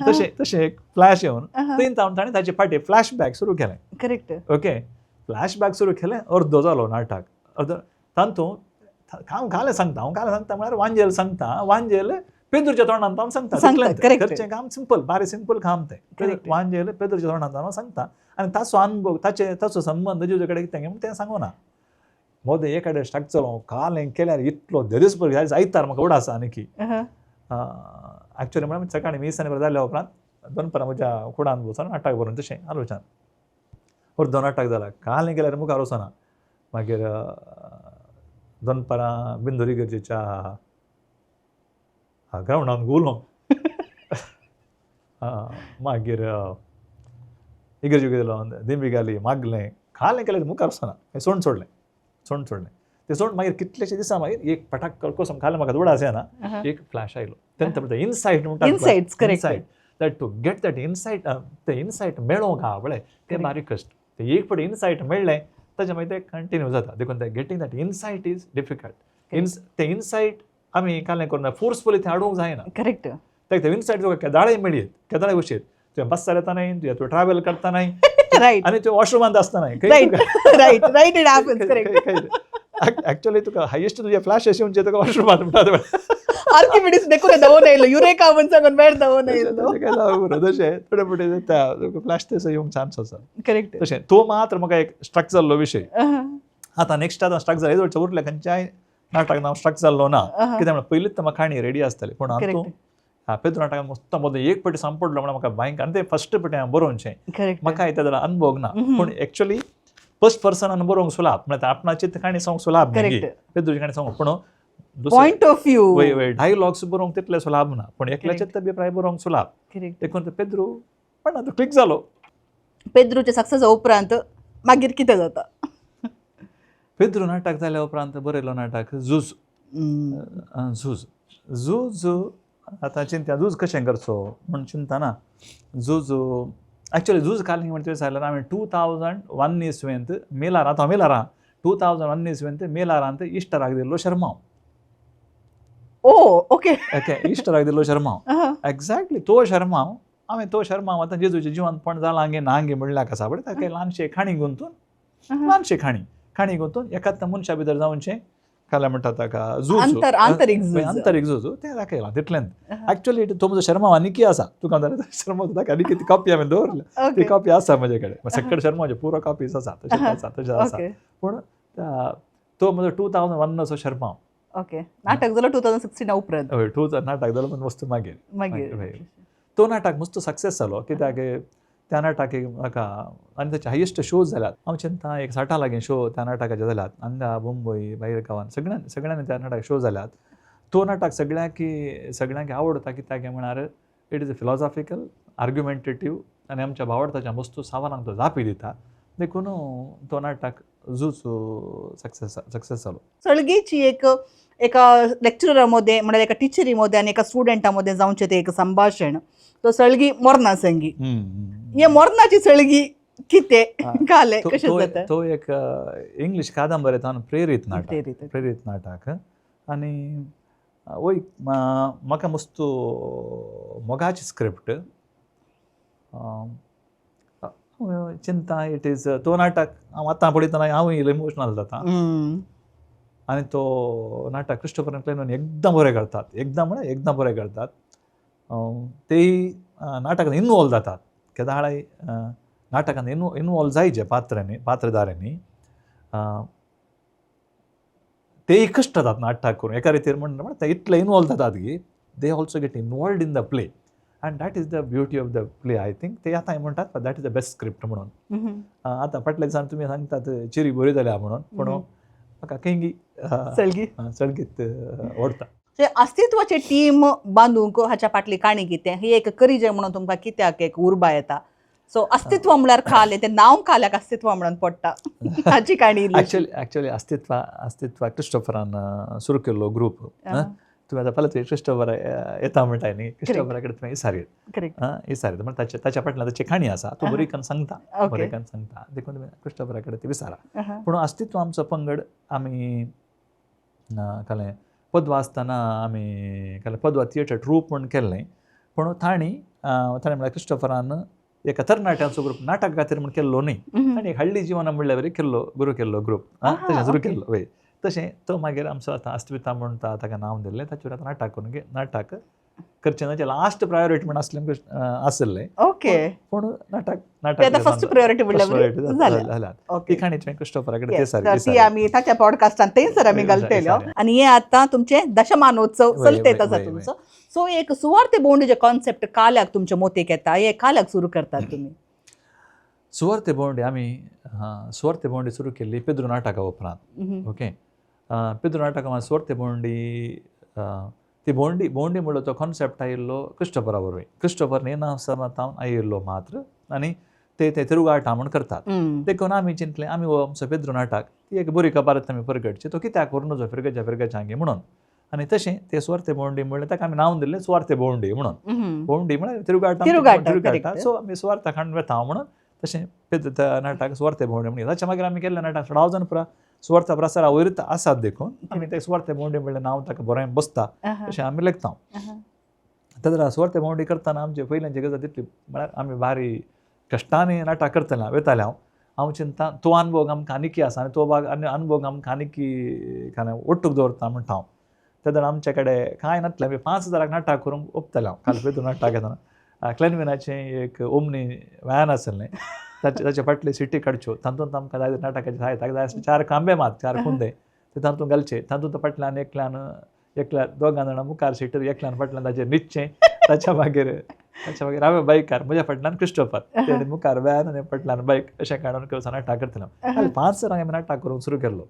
तशें तशें एक फ्लॅश येवन थंय ताणें ताणें ताचे फाटीं फ्लॅश बॅक सुरू केलें. करेक्ट. ओके, फ्लॅश बॅक सुरू केलें, अर्दो जालो नाटक अर्दो. तातूंत हांव कालें सांगता, हांव कालें सांगता म्हळ्यार वांजेल सांगता, वांजेल पेद्रूच्या तोंडान हांव सांगता, घरचें काम सिंपल बारीक सिंपल काम तें, वांजेल पेद्रूच्या तोंडान हांव सांगता आनी ताचो अनुभव ताचे ताचो संबंद जेजू कडेन कितें म्हूण तें सांगूना. मोदें एक कडेन स्टार्ट जालो कालें केल्यार इतलो देदेस आयतार म्हाका उडास आसा आनी एक्चुअली म्हळ्यार सकाळीं मिसांनी जाल्या उपरांत दनपारां म्हज्या कुडान वचून नाटक बरोवन तशें आलोचन अर्दो नाटक जाला, कालें केल्यार मुखार वचना. मागीर दनपारां बिंदोरी गरजेच्या ग्रावंडान गुलो, मागीर इगर्जे गेलो, दिंबी घाली, मागलें, खालें केल्यार मुखार वचना, सोंड सोडलें, सोंड सोडलें ते सोंड. मागीर कितलेशे दिसा मागीर एक पटाक कसो खालें म्हाका उडास येना, एक फ्लॅश आयलो. तेन्ना म्हणटा इनसायट म्हणटा, insight, that to get that insight, ते इनसायट मेळोवंक हा पळय तें बारीक कश्ट. ते एक फावटी इनसायट मेळ्ळें ताच्या मागीर ते कंटिन्यू जाता. देखून ते getting that insight is difficult. ते इनसायट आमी कालें करूं फोर्सफुली तें हाडूंक जायना. ताका ते इनसायट तुका केदाळय मेळयत, केदाळय वशीत, तुवें बसार येता न्हय, तुवें तूं ट्रॅवल करता न्हय आनी तुवें वॉशरुमांत आसता न्हय. Right right it happens, correct. Actually तुका हायेस्ट तुजे फ्लॅश अशें म्हणजे तुका वॉशरुमांत म्हणटा. आर्किमिडीस देखून धांवून येयलो, युरेका म्हण सांगून वेळ धांवून येयलो. तशें काय जावं बरो, तशें थोडे फुडें त्या फ्लॅश थंयसर येवंक चान्स आसा. तशें तो मात्र म्हाका एक स्ट्रक जाल्लो विशय. आतां नेक्स्ट आतां स्ट्रक जालो, येदोळच्या उरल्या खंयच्याय नाटक हांव स्ट्रक जाल्लो ना. कित्याक म्हणल्यार पयलींच म्हाका काणी रेडी आसताली. पूण हातूंत पेद्रू नाटकान मस्त मदीं एक पटी सांपडलो म्हणून म्हाका भयंकर, आनी तें फर्स्ट पटी हांवें बरोवचें, म्हाका त्या जाल्यार अनुभव ना. पूण एक्चुअली फर्स्ट पर्सनान बरोवंक सुलाभ, म्हळ्यार आपणाची काणी सांगूंक सुलाभ न्ही, पेद्रूची काणी सांगूंक. पूण पॉयंट ऑफ व्यू वय वय डायलॉग्स बरोवंक तितले सुलाभ ना, पूण एकल्याचेच अभिप्राय बरोवंक सुलाभ. देखून पेद्रू पण आतां क्लिक जालो. पेद्रूच्या सक्सेसा उपरांत मागीर कितें जाता? पेद्रू नाटक जाल्या उपरांत बरयलो नाटक झूज. झूज झूज आतां चिंता झूज कशें करचो म्हूण चिंतना झूज एक्चुअली झूज कालिंग म्हणटा जाल्यार आमी 2001 इसवेंत मेलारांत, हांव मेलारां 2001 इसवेंत मेलारांत इश्टराक दिल्लो शर्मांव. ओ ओके. ओके, इश्टराक दिल्लो शर्मांव, एक्झॅक्टली तो शर्मांव हांवें तो शर्मांव आतां जेजूचें जिवनपण जालां गे ना गे म्हणल्यार आसा पळय, ताका ल्हानशें खाणी गुंतून, ल्हानशें खाणी गुंतून एकाच मनशा भितर जावचें काल्यार म्हणटा ताका झूज, आंतरीक झूज, आंतरीक झूज तें दाखयलां तितलेंच. एक्चुअली तो म्हजो शर्मांव आनिकी आसा, तुका जाल्यार शर्मांव ताका आनीक ती कॉपी हांवें दवरल्या, ती कॉपी आसा म्हजे कडेन. सगळे शर्माचे पुरो कॉपीज आसा, तशें आसा, तशें आसा. पूण तो म्हजो 2001 शर्मांव. ओके, नाटक जालो 2016 उपरांत. हय, 2000 नाटक जालो पण वस्तू मागीर मागीर तो नाटक मस्त सक्सेस जालो. कित्याक त्या नाटकाक म्हाका आनी ताचे हायेस्ट शोज जाल्यात, हांव चिंता एक 60 लागीं शो त्या नाटकाचे जाल्यात, हांगा मुंबय भायर गांवान सगळ्यान सगळ्यांनी त्या नाटक शो जाल्यात. तो नाटक सगळ्यांक आवडटा, कित्याक म्हळ्यार it is a philosophical argumentative आनी आमच्या भावार्थाच्या वस्तू सावानांक तो जापी दिता. देखून तो नाटक झूज सक्सेस जालो. सळगीची एक एका लेक्चररा मध्ये म्हळ्यार एका टिचरी मध्ये आनी एका स्टुडंटा मध्ये जावचें तें एक संभाशण, तो सळगी मरना संगी, हे मरणाची सळगी कितें कालें कशें जाता? तो एक इंग्लीश कादंबरेंतल्यान प्रेरीत नाटक, प्रेरीत नाटक. आनी वय म्हाका मस्त मोगाची स्क्रिप्ट चिंता it is तो नाटक हांव आतां पळयतना हांवूय इमोशनल जाता. आनी तो नाटक क्रिस्टोफर क्लेनोन एकदम बरें करतात, एकदम म्हळ्यार एकदम बरें करतात. तेय नाटकान इनवॉल्व जातात, केदाळाय नाटकान इनवॉल्व जायचे पात्रांनी, पात्रधाऱ्यांनी तेय कश्ट जातात नाटक करून एका रितीर म्हणटा ते इतले इनवॉल्व जातात की they also get involved in the play and that is the beauty of the play. I think ते आतां म्हणटात that is the best script म्हणून. आतां फाटल्या दिसान तुमी सांगतात चिरी बरी जाल्या म्हणून, पूण म्हाका खंय सळगी सळगीत आवडटा. अस्तित्वाचे टीम बांदूंक हाच्या फाटली काणी कितें, ही एक करिजे म्हणून तुमकां कित्याक एक उर्बा येता? सो अस्तित्व म्हळ्यार खालें तें नांव खाल्याक अस्तित्व म्हणून पडटा, हाची काणी. एक्चुअली अस्तित्व क्रिस्टोफरान सुरू केल्लो ग्रूप. तुवें आतां फाल्यां क्रिस्टोफर येता म्हणटाय न्ही, क्रिस्टोफरा कडेन तुवें इसारीत इसारीत म्हळ्यार ताच्या फाटल्यान ताची काणी आसा, तो बरी करून सांगता, बरी करून सांगता, देखून तुवें क्रिस्टोफरा कडेन ती विचारा. पूण अस्तित्व आमचो पंगड आमी कालें पदवा आसतना आमी कालें पदवा थिएटर ट्रूप म्हूण केल्लें. पूण तांणी म्हळ्यार क्रिस्टोफरान एका तरणाट्यांचो ग्रूप नाटक खातीर म्हूण केल्लो न्ही, तांणी एक हळ्ळी जिवना म्हणल्यार बरी केल्लो गुरू केल्लो ग्रूप, तशें सुरू केल्लो. वय तशें तो मागीर आमचो आतां अस्तित्व म्हणून ताका नांव दिल्लें, ताचेर आतां नाटक करून नाटक करचें ताचें लास्ट प्रायोरिटी म्हण आसलें आसलें. ओके, पूण नाटक नाटक फर्स्ट प्रायोरिटी म्हणल्यार ती काणी तुवें क्रिस्टोफरा कडेन ती आमी ताच्या पॉडकास्टान थंयसर आमी घालतले. आनी हे आतां तुमचें दशमानोत्सव चलतेत आसा तुमचो. सो एक सुवार्ते भोंवडेचे कॉन्सेप्ट काल्याक तुमच्या मोतीक येता, हे काल्याक सुरू करतात तुमी? सुवार्ते भोंवडी आमी सुवार्ते भोंवडी सुरू केल्ली पेद्रू नाटका उपरांत. ओके, पेद्रू नाटका सुवार्ते भोंवडी ती भोंवडी भोंवडी म्हणलो तो कॉन्सेप्ट आयिल्लो क्रिस्टोफरा वरवीं. क्रिस्टोफर नेनासावन आयिल्लो मात्र आनी ते ते तिरुगाटा म्हूण करतात. देखून आमी चिंतलें आमी हो आमचो पेद्रू नाटक ती एक बरी कबारत आमी परगटची, तो कित्याक व्हरून वचो फिरगच्या फिरगच्या म्हणून. आनी तशें ते सुवार्ते भोंवडी म्हणलें ताका आमी नांव दिल्लें सुवार्ते भोंवडी म्हणून. भोंवडी म्हळ्यार तिरुगाटा, तिरुगाटा. सो आमी सुवार्ता खाण वेता म्हणून तशें त्या नाटक सुवार्थे भोंवडी म्हणजे ताच्या मागीर आमी केल्लें नाटक सडाव जावन पुरा सुवार्था प्रसारा वयरच आसात देखून आमी ते सुवार्थे भोंवडी म्हणलें नांव ताका बरें बसता अशें आमी लेखता. तेन्ना सुवार्थे भोंवडी करतना आमचे पयल्यांची गजाल तितली म्हळ्यार आमी भारी कश्टांनी नाटक करतले वयताले. हांव हांव चिंता तो अनुभव आमकां आनिकी आसा आनी तो भाग आनी अनुभव आमकां आनिकी कांय ओट्टूक दवरता म्हणटा हांव. तेन्ना आमचे कडेन कांय नासलें, आमी 5,000 नाटक करूंक ओपताले. हांव काल पेदूर नाटक येतना क्लेनविनाचें एक ओमनी व्हॅन आसलें, ताचे फाटली सिटी काडच्यो, तातूंत आमकां जाय नाटकाचे जाय ताका जाय आसले 4 खांबे मात 4 कुंदे ते तातूंत घालचे, तातूंत फाटल्यान एकल्यान एकल्या दोगां जाणां मुखार सिटीर एकल्यान फाटल्यान ताचेर न्हिदचें, ताच्या मागीर हांवें बायकार म्हज्या फाटल्यान क्रिस्टोफर तेणे मुखार व्हॅन आनी फाटल्यान बायक अशें काडून केवसा नाटक करतलो. खाली 5,000 आमी नाटक करूंक सुरू केल्लो.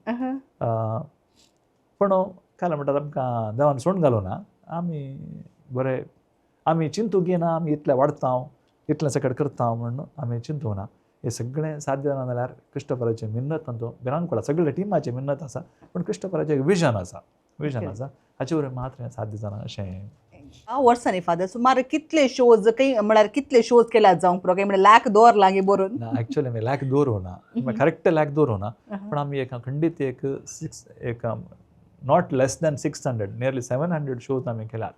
पूण काल म्हणटात आमकां देवान सोडून घालूं ना, आमी बरें आमी चिंतूंक येना आमी इतलें वाडता इतलें सकट करता म्हूण आमी चिंतूंक ना. हें सगळें साध्य जालें जाल्यार क्रिस्टोफराचें मिन्नत तांचो भिरांकूळ सगळ्या टिमाचें मिन्नत आसा, पूण क्रिस्टोफराचें एक विजन आसा, विजन आसा हाचे वरवीं मात्र हें साध्य जालां अशें. वर्सांनी फादर सुमार कितले शोज खंय म्हळ्यार कितले शोज केल्यात जावंक पुरो काय म्हळ्यार लाख दवर लागीं बरोवन? ना, एक्चुअली आमी लाख दवरूं ना, करेक्ट लाख दवरूं ना, पूण आमी एक खंडीत एक 6 एक not less than 600 nearly 700 shows आमी केल्यात.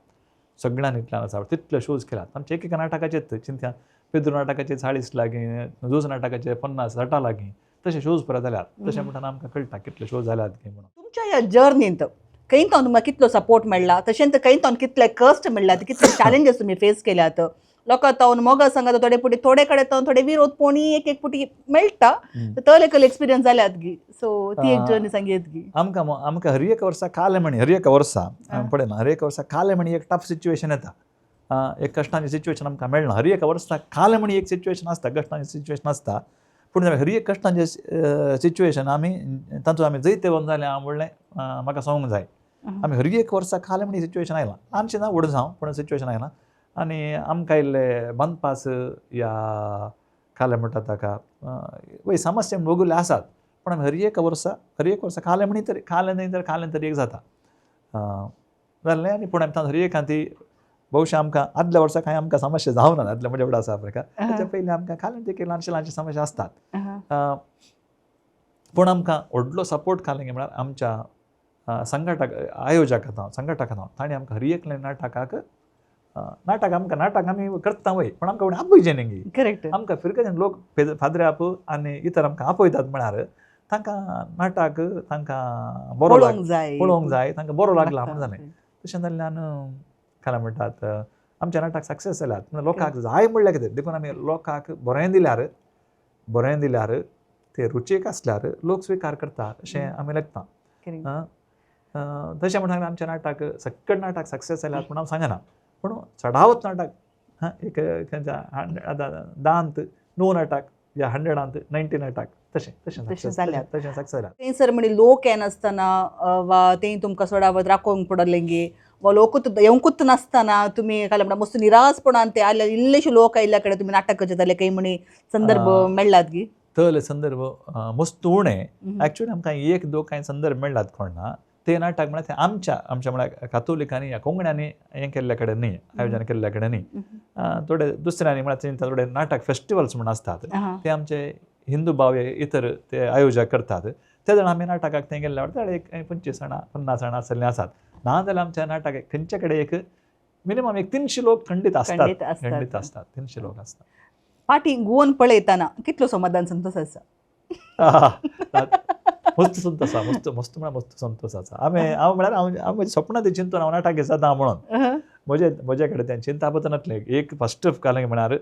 सगळ्यांनी इतल्यान आसा तितले शोज केल्यात. आमचे एक एका नाटकाचे चिंत्या पेद्रू नाटकाचे 40 लागीं, जोज नाटकाचे 50-60 लागीं तशे शोज पुरा जाल्यात. तशें म्हणटना आमकां कळटा कितले शोज जाल्यात की म्हणून. तुमच्या ह्या जर्नींत खंय तावन तुमकां कितलो सपोर्ट मेळ्ळा, तशेंच खंय तावन कितले कश्ट मेळ्ळ्यात, कितले चॅलेंजीस तुमी फेस केल्यात? लोकां तावन मोगा सांगात थोडे पुटी थोडे कडेन तावन थोडे विरोध पोणी एक एक पुटी मेळटा, तर एकल एक्सपिरियन्स जाल्यात गी, सो ती एक जर्नी सांगयत गी. आमकां आमकां हर एक वर्सा काले म्हणी हर एक वर्सा पळयना हर एक वर्सा काले म्हणी एक टफ सिच्युएशन येता, एक कश्टांचें सिच्युएशन आमकां मेळना. हर एक वर्सा काले म्हणी एक सिच्युएशन आसता, कश्टांचें सिच्युएशन आसता, पूण हर एक कश्टांचें सिच्युएशन आमी तातूंत आमी जैतवंत जालें हांव म्हणलें म्हाका सांगूंक जाय. आमी हर एक वर्सा काले म्हणी सिच्युएशन आयलां, ल्हानशें ना व्हड जावं पूण सिच्युएशन आयलां. आनी आमकां इल्ले बांदपास या काले म्हणटा ताका वय समस्या भोगुल्ले आसात, पूण आमी हर एक वर्सा काले म्हणी तरी काले न्हय तर काले तरी एक जाता जालें. आनी पूण आमी तातूंत हर एक ती बहुशा आमकां आदल्या वर्सा कांय आमकां समस्या जावना आदल्या म्हणजे एवढो आसा प्रकार, ताच्या पयलीं आमकां काले ते ल्हानशे ल्हानशे समस्या आसतात. पूण आमकां व्हडलो सपोर्ट काले म्हळ्यार आमच्या संघटक आयोजक आतां संघटक आतां तांणी आमकां हर एकल्या नाटकाक नाटक आमकां नाटक आमी करता वय पूण आमकां कोणी आपयचें न्ही. करेक्ट. आमकां फिरकाच्यान लोक फादरे आप आनी इतर आमकां आपयतात म्हळ्यार तांकां नाटक तांकां बरो पळोवंक जाय, तांकां बरो लागला म्हूण जालें. तशें जाल्ल्यान काय म्हणटात आमच्या नाटक सक्सेस जाल्यात म्हण लोकांक जाय म्हणल्यार कितें, देखून आमी लोकांक बरें दिल्यार ते रुचीक आसल्यार लोक स्विकार करता अशें आमी लेखता. तशें म्हणटा आमच्या नाटक सकट नाटक सक्सेस जाल्यात म्हूण हांव सांगना, पूण चडावत नाटक हां एक आतां 10 9 नाटक या 100 90 नाटक तशें तशें जाल्यात तशें सक्सेस जाल्यात. थंयसर म्हणजे लोक येनासतना वा थंय तुमकां चडावत राखोवंक पडलें गी वा लोकूच येवंकूच नासतना तुमी काय म्हणटा मस्त निराशपणान ते आयले इल्लेशे लोक आयिल्ल्या कडेन तुमी नाटक करचें जाल्यार काही म्हणी संदर्भ मेळ्ळात गी? तले संदर्भ मस्त उणें. एक्चुअली आमकां एक दोन कांय संदर्भ मेळ्ळात कोण ना ते नाटक म्हळ्यार ते आमच्या आमच्या म्हळ्यार कातोलिकांनी या कोंकण्यांनी हें केल्ल्या कडेन न्ही, आयोजन केल्ल्या कडेन न्ही, थोडे दुसऱ्यांनी म्हळ्यार थोडे नाटक फेस्टिवल्स म्हूण आसतात ते आमचे हिंदू भाव इतर ते आयोजक करतात. ते जाण आमी नाटकाक थंय गेल्ले वाटता एक 25 जाणां 50 जाणां आसलें आसात. ना जाल्यार आमच्या नाटक खंयचे कडेन एक मिनिमम एक 300 लोक खंडीत आसतात, खंडीत आसतात, 300 लोक आसतात. फाटीं गोवन पळयतना कितलो समाधान संतोष आसा? मस्त संतोष आसा, मस्त मस्त म्हळ्यार मस्त संतोष आसा. हांवें हांव म्हळ्यार हांव हांव म्हजें सपनां तें चिंतून हांव नाटक जाता म्हणून म्हजे म्हजे कडेन तें चिंतापत नासलें. एक फस्ट कालें म्हळ्यार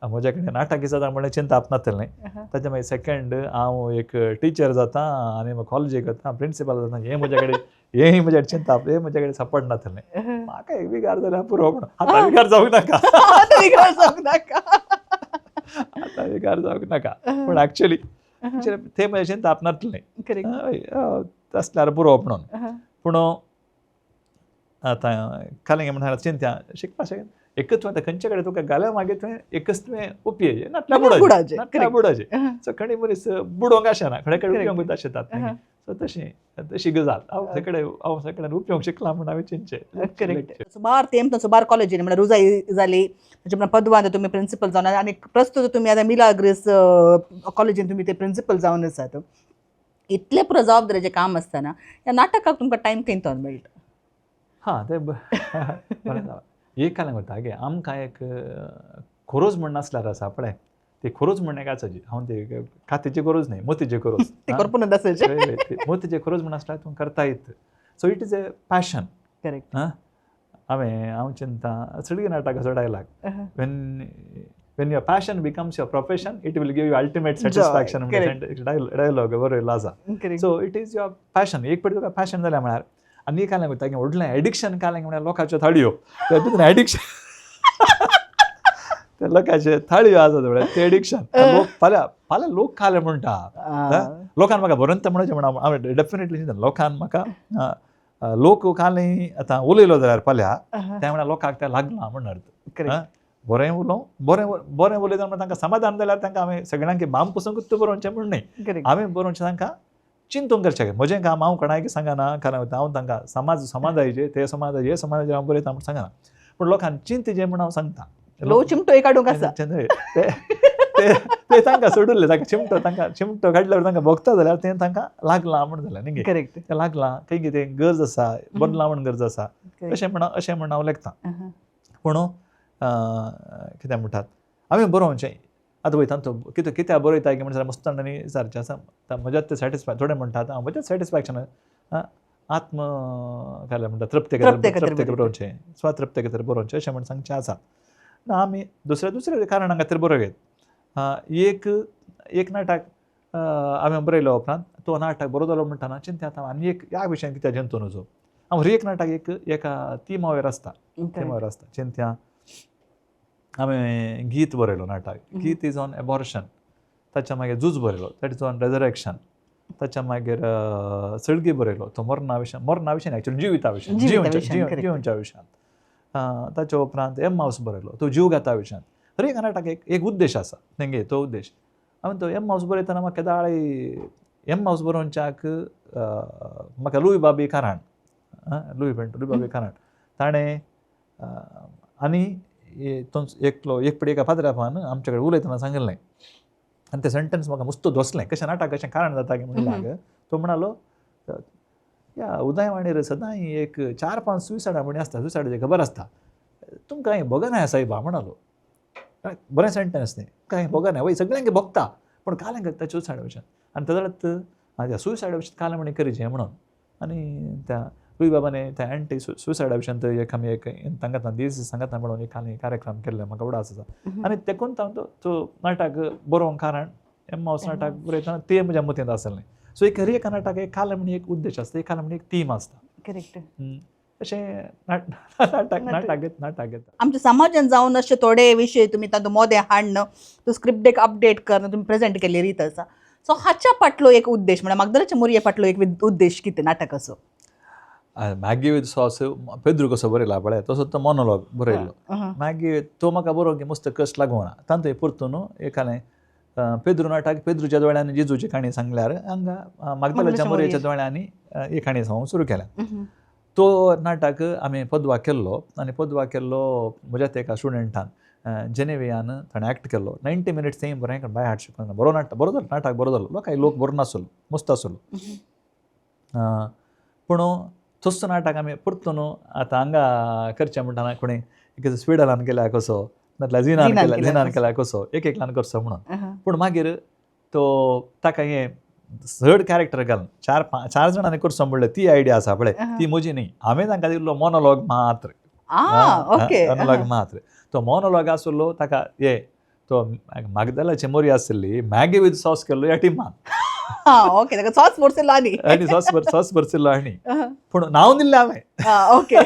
म्हज्या कडेन नाटक जाता म्हणल्यार चिंताप नासलें. ताच्या मागीर सेकंड हांव एक टिचर जाता आनी कॉलेजीक वता प्रिंसिपल जाता हें म्हज्या कडेन हें म्हज्या चिंताप हें म्हज्या कडेन सपोर्ट नासलें. म्हाका एक विगार जाल्यार पुरो म्हणून आतां विगार जावंक नाका, आतां विगार जावंक नाका, आतां विगार जावंक नाका. पूण एक्चुअली ते म्हजें चिंताप नासलें आसल्यार पुरो म्हणून. पूण आतां कालें म्हणल्यार चिंत्या शिकपा एकच तुवें आतां खंयचे कडेन तुका घाल्या मागीर तुवें एकच तुवें उपयेजे नाटल्या नाटल्यार बुडोवचें, बुडोवचें, नाटल्या correct. बुडोवचें. सो खणी मनीस बुडोवंक आसना, खणे कडेन Correct. उपयोगूच आसतात. सो तशी तशी गजाल हांव सगळे हांव सगळ्यान उपयोग शिकला म्हूण हांवें चिंतचें. करेक्ट. सुमार तेंप सुमार कॉलेजीन म्हळ्यार रुजाई जाली, ताचे उपरांत पदवान तुमी प्रिंसिपल जावन आनी प्रस्तुत तुमी आतां मिलाग्रीस कॉलेजीन तुमी ते प्रिंसिपल जावन आसात. इतलें पुरो जबाबदारीचें काम आसतना ह्या नाटकाक तुमकां टायम खंय तो मेळटा? हां, तें बरें जालां. एक काल्यां करता गे आमकां एक खोरोज म्हण नासल्यार आसा पळय, ती खोरोज म्हण एक आसाची, हांव ते कातीची खोरोज न्ही, मोतीची खोरोज. ती करपून आसाचे. मोतीचे खोरोज म्हण आसल्यार तूं करता येत. So it is a passion. Correct. हां, हांवें हांव चिंता सगळीं नाटकाचो dialogue, when your passion becomes your profession, it will give you ultimate satisfaction. Dialogue बरयलो आसा. So it is your passion. एक पटी तुका पॅशन जालें म्हळ्यार आनी एक कालें वयता व्हडलें एडिक्शन कालें म्हळ्यार लोकांच्यो थाळयो, तेतून एडिक्शन ते लोकांचे थाळयो आसा म्हळ्यार ते एडिक्शन. लोक फाल्यां फाल्यां लोक खाले म्हणटा, लोकान म्हाका बरोवन म्हणचें म्हण हांवें डेफिनेटली चिंतता लोकान म्हाका लोक खाले आतां उलयलो जाल्यार फाल्यां त्या म्हळ्यार लोकांक तें लागलां म्हण अर्थ. बरें उलोवं, बरें बरें उलयता म्हळ्यार तांकां समाधान जाल्यार तांकां हांवें सगळ्यांक बाम पसून बरोवचें म्हूण न्ही, हांवें बरोवचें तांकां चिंतूंक करचें. म्हजें काम हांव कोणाक सांगना, कारण हांव तांकां समाज समाजाचें ते समाजाचें हे समाजाचें हांव बरयता म्हूण सांगना, पूण लोकांक चिंतचें म्हूण हांव सांगता. लो चिमटो काडूंक आसा ते तांकां सोडुल्ले, तांकां चिमटो तांकां चिमटो काडल्यार तांकां भोगता जाल्यार तें तांकां लागलां म्हूण जालें न्ही. करेक्ट. तें लागलां खंय कितें गरज आसा, बदलां म्हूण गरज आसा, अशें म्हण अशें म्हण हांव लेखता. पूण कितें म्हणटात हांवें बरोवचें आतां वयता तो कितें कित्याक बरयता की म्हणल्यार मस्त आनी सारचें आसा म्हज्याच तें सॅटिस्फाय. थोडे म्हणटात हांव म्हज्याच सॅटिस्फॅक्शन आत्म काय म्हणटा तृप्ते तृप्ते बरोवचें, स्वतृप्ते खातीर बरोवचें अशें म्हण सांगचें आसा. ना आमी दुसऱ्या दुसऱ्या कारणां खातीर बरोवं येत. एक एक नाटक हांवें बरयलो उपरांत तो नाटक बरो जालो म्हणटना चिंता आतां आनी एक ह्या विशयान कित्याक जंतू नजो. हांव हर एक नाटक एक एका तिमावेर आसता, तिमावेर आसता. चिंत्या हांवें गीत बरयलो नाटक, गीत is on abortion, ताच्या मागीर झूज बरयलो, that is on resurrection, ताच्या मागीर सळगी बरयलो, तो मरणा विशयान, मरणा विशयान एक्चुअली जिविता विशयान, जिवच्या विशयान. ताच्या उपरांत एम मावस बरयलो, तो जीवघाता विशयान. हर एक नाटक एक एक उद्देश आसा तेंगे तो उद्देश. हांवें तो एम मावस बरयतना म्हाका केदाळी एम मावस बरोवच्याक म्हाका लुई बाबी काराण, लुई पेंट लुई बाबी काराण ताणें आनी एकलो एक पडी एका पाद्रापान आमचे कडेन उलयतना सांगिल्लें आनी तें सेंटन्स म्हाका मस्त दोसलें, कशें नाटक कशें कारण जाता की म्हणल्यार तो म्हणालो ह्या उदयवाणीर सदांय एक 4-5 सुसायडा म्हणी आसता, सुसायडाची खबर आसता, तुमकां हें भोगना सायबा म्हणालो. बरें सेंटन्स न्ही, कांय भोगना वय सगळ्यांक भोगता पूण कालें करता सुसायडा भशेन आनी तेदळात त्या सुसायडा भशेन कालें म्हणी करीचें म्हणून. आनी त्या लुई बाबाने त्या एंटी सुसायडा विशयान एक आमी एक तांकां दीस सांगता म्हणून एक आनी कार्यक्रम केल्ले म्हाका उडास आसा. आनी तेकून तो नाटक बरोवंक कारण एम मावस नाटक बरयतना तें म्हज्या मतींत आसलें. सो एक हर एका नाटक एक कालें म्हणी एक उद्देश आसता, एक कालें म्हणी एक थीम आसता. करेक्ट. अशें नाटक नाटक नाटक येता. आमच्या समाजान जावन अशे थोडे विशय तुमी तातूंत मोदें हाडन तो स्क्रिप्ट एक अपडेट करून तुमी प्रेजेंट केल्ली रीत आसा. सो हाच्या फाटलो एक उद्देश म्हळ्यार मागदलाच्या मोरये फाटलो एक उद्देश कितें नाटकाचो? मॅगी विथ सॉस पेद्रू कसो बरयला पळय तसो तो मोनोलॉग बरयल्लो. मागीर तो म्हाका बरोवंक मस्त कश्ट लागूना तांतूय परतून एकालें पेद्रू नाटक पेद्रूच्या दोळ्यांनी जेजूची काणी सांगल्यार हांगा मागदलाच्या मोरयेच्या दोळ्यांनी एक काणी सांगूंक सुरू केल्या. तो नाटक आमी पदवा केल्लो आनी पदवा केल्लो म्हज्या एका स्टुडंटान जेनेवियान ताणें एक्ट केल्लो. 90 मिनिट्स तें बरें बाय हार्ट शिकून बरो नाटक बरो जालो, नाटक बरो जालो, लोकांक लोक बरो नासलो मस्त आसलो. पूण तसो नाटक आमी परतून आतां हांगा करचें म्हणटना कोणी एक स्विडनान केल्या कसो, नातल्यार झिनान केल्या, झिनान केल्या कसो, एक एकल्यान करचो म्हणून. पूण मागीर तो ताका हें चड कॅरेक्टर घालून 4-5 जाणांनी करचो म्हणलें ती आयडिया आसा पळय, ती म्हजी न्ही, हांवें तांकां दिल्लो मोनोलॉग मात्र. मोनोलॉग मात्र तो मोनोलॉग आसलो ताका हे तो मागदलाची मोरी आसली मॅगी विथ सॉस केल्लो ह्या टिमान. ओके, ताका सॉस भरशिल्लो आनी आनी सॉस सॉस भरशिल्लो आनी पूण नांव दिल्लें हांवें. ओके,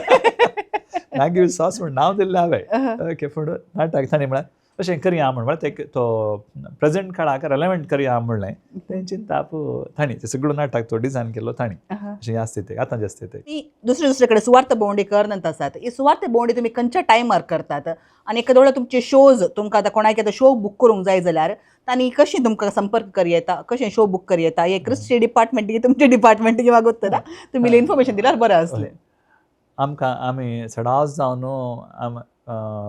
मॅगी विथ सॉस म्हूण नांव दिल्लें हांवें. ओके, पूण नाटक ताणें म्हळ्यार तशें करया म्हण म्हळ्यार ते तो प्रेझेंट काळाक रेलेवंट करया म्हणलें तें चिंताप तांणी तें सगळो नाटक तो डिझायन केल्लो तांणी अशें ह्या स्थितीक आतांच्या स्थितीक. ती दुसरे दुसरे कडेन सुवार्थ भोंवडी करनत आसात. ही सुवार्थ भोंवडी तुमी खंयच्या टायमार करतात आनी एका दोळे तुमचे शोज तुमकां आतां कोणाक आतां शो बूक करूंक जाय जाल्यार तांणी कशें तुमकां संपर्क करयेता, कशें शो बूक करयेता? हे क्रिस्टी डिपार्टमेंट की तुमचे डिपार्टमेंट की मागोत्तना तुमी इन्फॉर्मेशन दिल्यार बरें आसलें. आमकां आमी सदांच जावन आम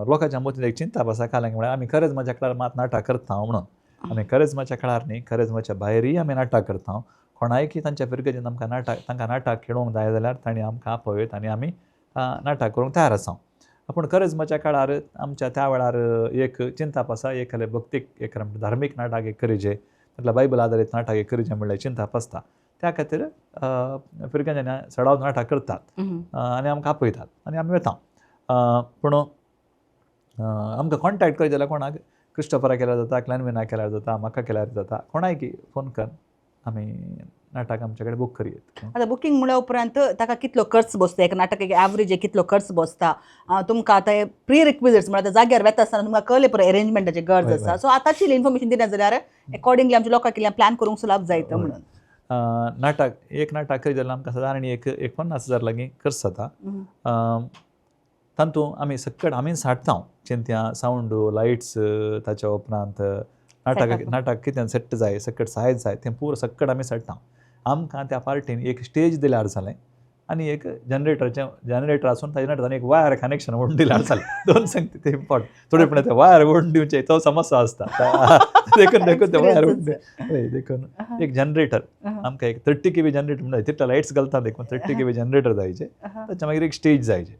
लोकांच्या मतींत एक चिंता आसा काल्याक म्हळ्यार आमी खरेंच म्हज्या काळार मात नाटक करता म्हणून. आमी खरेंच म्हज्या काळार न्ही, खरेंच म्हज्या भायरूय आमी नाटक करता. कोणाय की तांच्या फिरगजेन आमकां नाटक तांकां नाटक खेळोवंक जाय जाल्यार तांणी आमकां आपोवयत आनी आमी नाटक करूंक तयार आसा. पूण खरेंच म्हज्या काळार आमच्या त्या वेळार एक चिंताप आसा, एक भक्तीक एक धार्मीक नाटक एक करीजे, म्हटल्यार बायबल आदारीत नाटक एक करीजे म्हणल्यार चिंताप आसता. त्या खातीर फिरगजांनी सडाव नाटक करतात आनी आमकां आपयतात आनी आमी वता. पूण आमकां कॉन्टेक्ट करचे जाल्यार कोणाक क्रिस्टोफरा केल्यार जाता, क्लॅनविना केल्यार जाता, म्हाका केल्यार जाता, कोणाय की फोन कर, आमी नाटक आमचे कडेन बूक करयेत. आतां बुकींग म्हणल्या उपरांत ताका कितलो खर्च बसता, एका नाटकाक एवरेज कितलो खर्च बसता? तुमकां आतां प्री रिक्विजिट्स म्हळ्यार आतां जाग्यार वेता आसतना तुमकां कळ्ळें पुरो अरेंजमेंटाची गरज आसा, सो आतांची इन्फॉर्मेशन दिना जाल्यार एकॉर्डिंगली आमच्या लोकांक कितें प्लॅन करूंक सुलाभ जायत म्हणून. नाटक एक नाटक करीत जाल्यार आमकां सादारण एक 50,000 लागीं खर्च जाता. तातूंत आमी सकट आमीच हाडटा चिंत्या सावंड लायट्स, ताच्या उपरांत नाटक नाटक कितें सेट जाय, सकट सायज जाय, तें पुरो सकट आमी हाडटा. आमकां त्या पार्टीन एक स्टेज दिल्यार जालें आनी एक जनरेटराचें जनरेटर आसून ताजे जनरेटर एक वायर कनेक्शन ओडून दिल्यार जालें. दोन सांगता ते इम्पॉर्टंट. थोडे पण ते वायर ओडून दिवचे तो समस्या आसता, देखून देखून ते वायर ओडून देखून एक जनरेटर आमकां एक 30 kV generator म्हणटा, तितले लायट्स घालता देखून 30 kV generator जायचे, ताच्या मागीर एक स्टेज जायचे,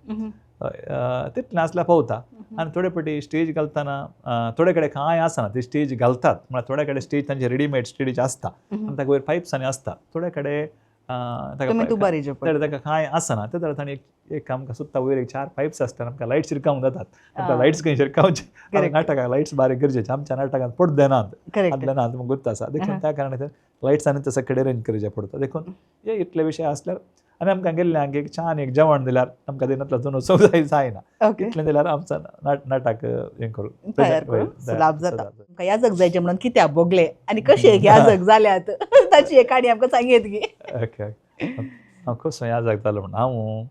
तितलें आसल्यार पावता. आनी थोडे फावटी स्टेज घालतना थोडे कडेन कांय आसना, ती स्टेज घालतात म्हळ्यार थोडे कडेन स्टेज तांचे रेडीमेड स्टेज आसता आनी ताका वयर पायप्स आनी आसता, थोडे कडेन ताका कांय आसना, ते जाल्यार तांणी एक आमकां सुद्दां वयर एक 4 पायप्स आसतात, आमकां लायट्स शिरकावंक जातात. आमकां लायट्स खंय शिरकावचे, नाटकाक लायट्स बारीक गरजेचे, आमच्या नाटकांत पडदे नात, आदले नात गुर्त आसा, देखून त्या कारणान लायट्स आनी तसो कडेन अरेंज करचे पडटा. देखून हे इतले विशय आसल्यार आनी आमकां गेल्ल्यांक एक छान एक जेवण दिल्यार आमकां दिनातलो जुनो जाय जायना, इतलें दिल्यार आमचो नाटक हें करूं तयार करूं लाभ जाता. आमकां याजक जायचें म्हणून कित्याक भोगलें आनी कशें याजक जाल्यात ताची एक काणी आमकां सांगयत की. ओके, हांव कसो याजक जालो म्हणून हांव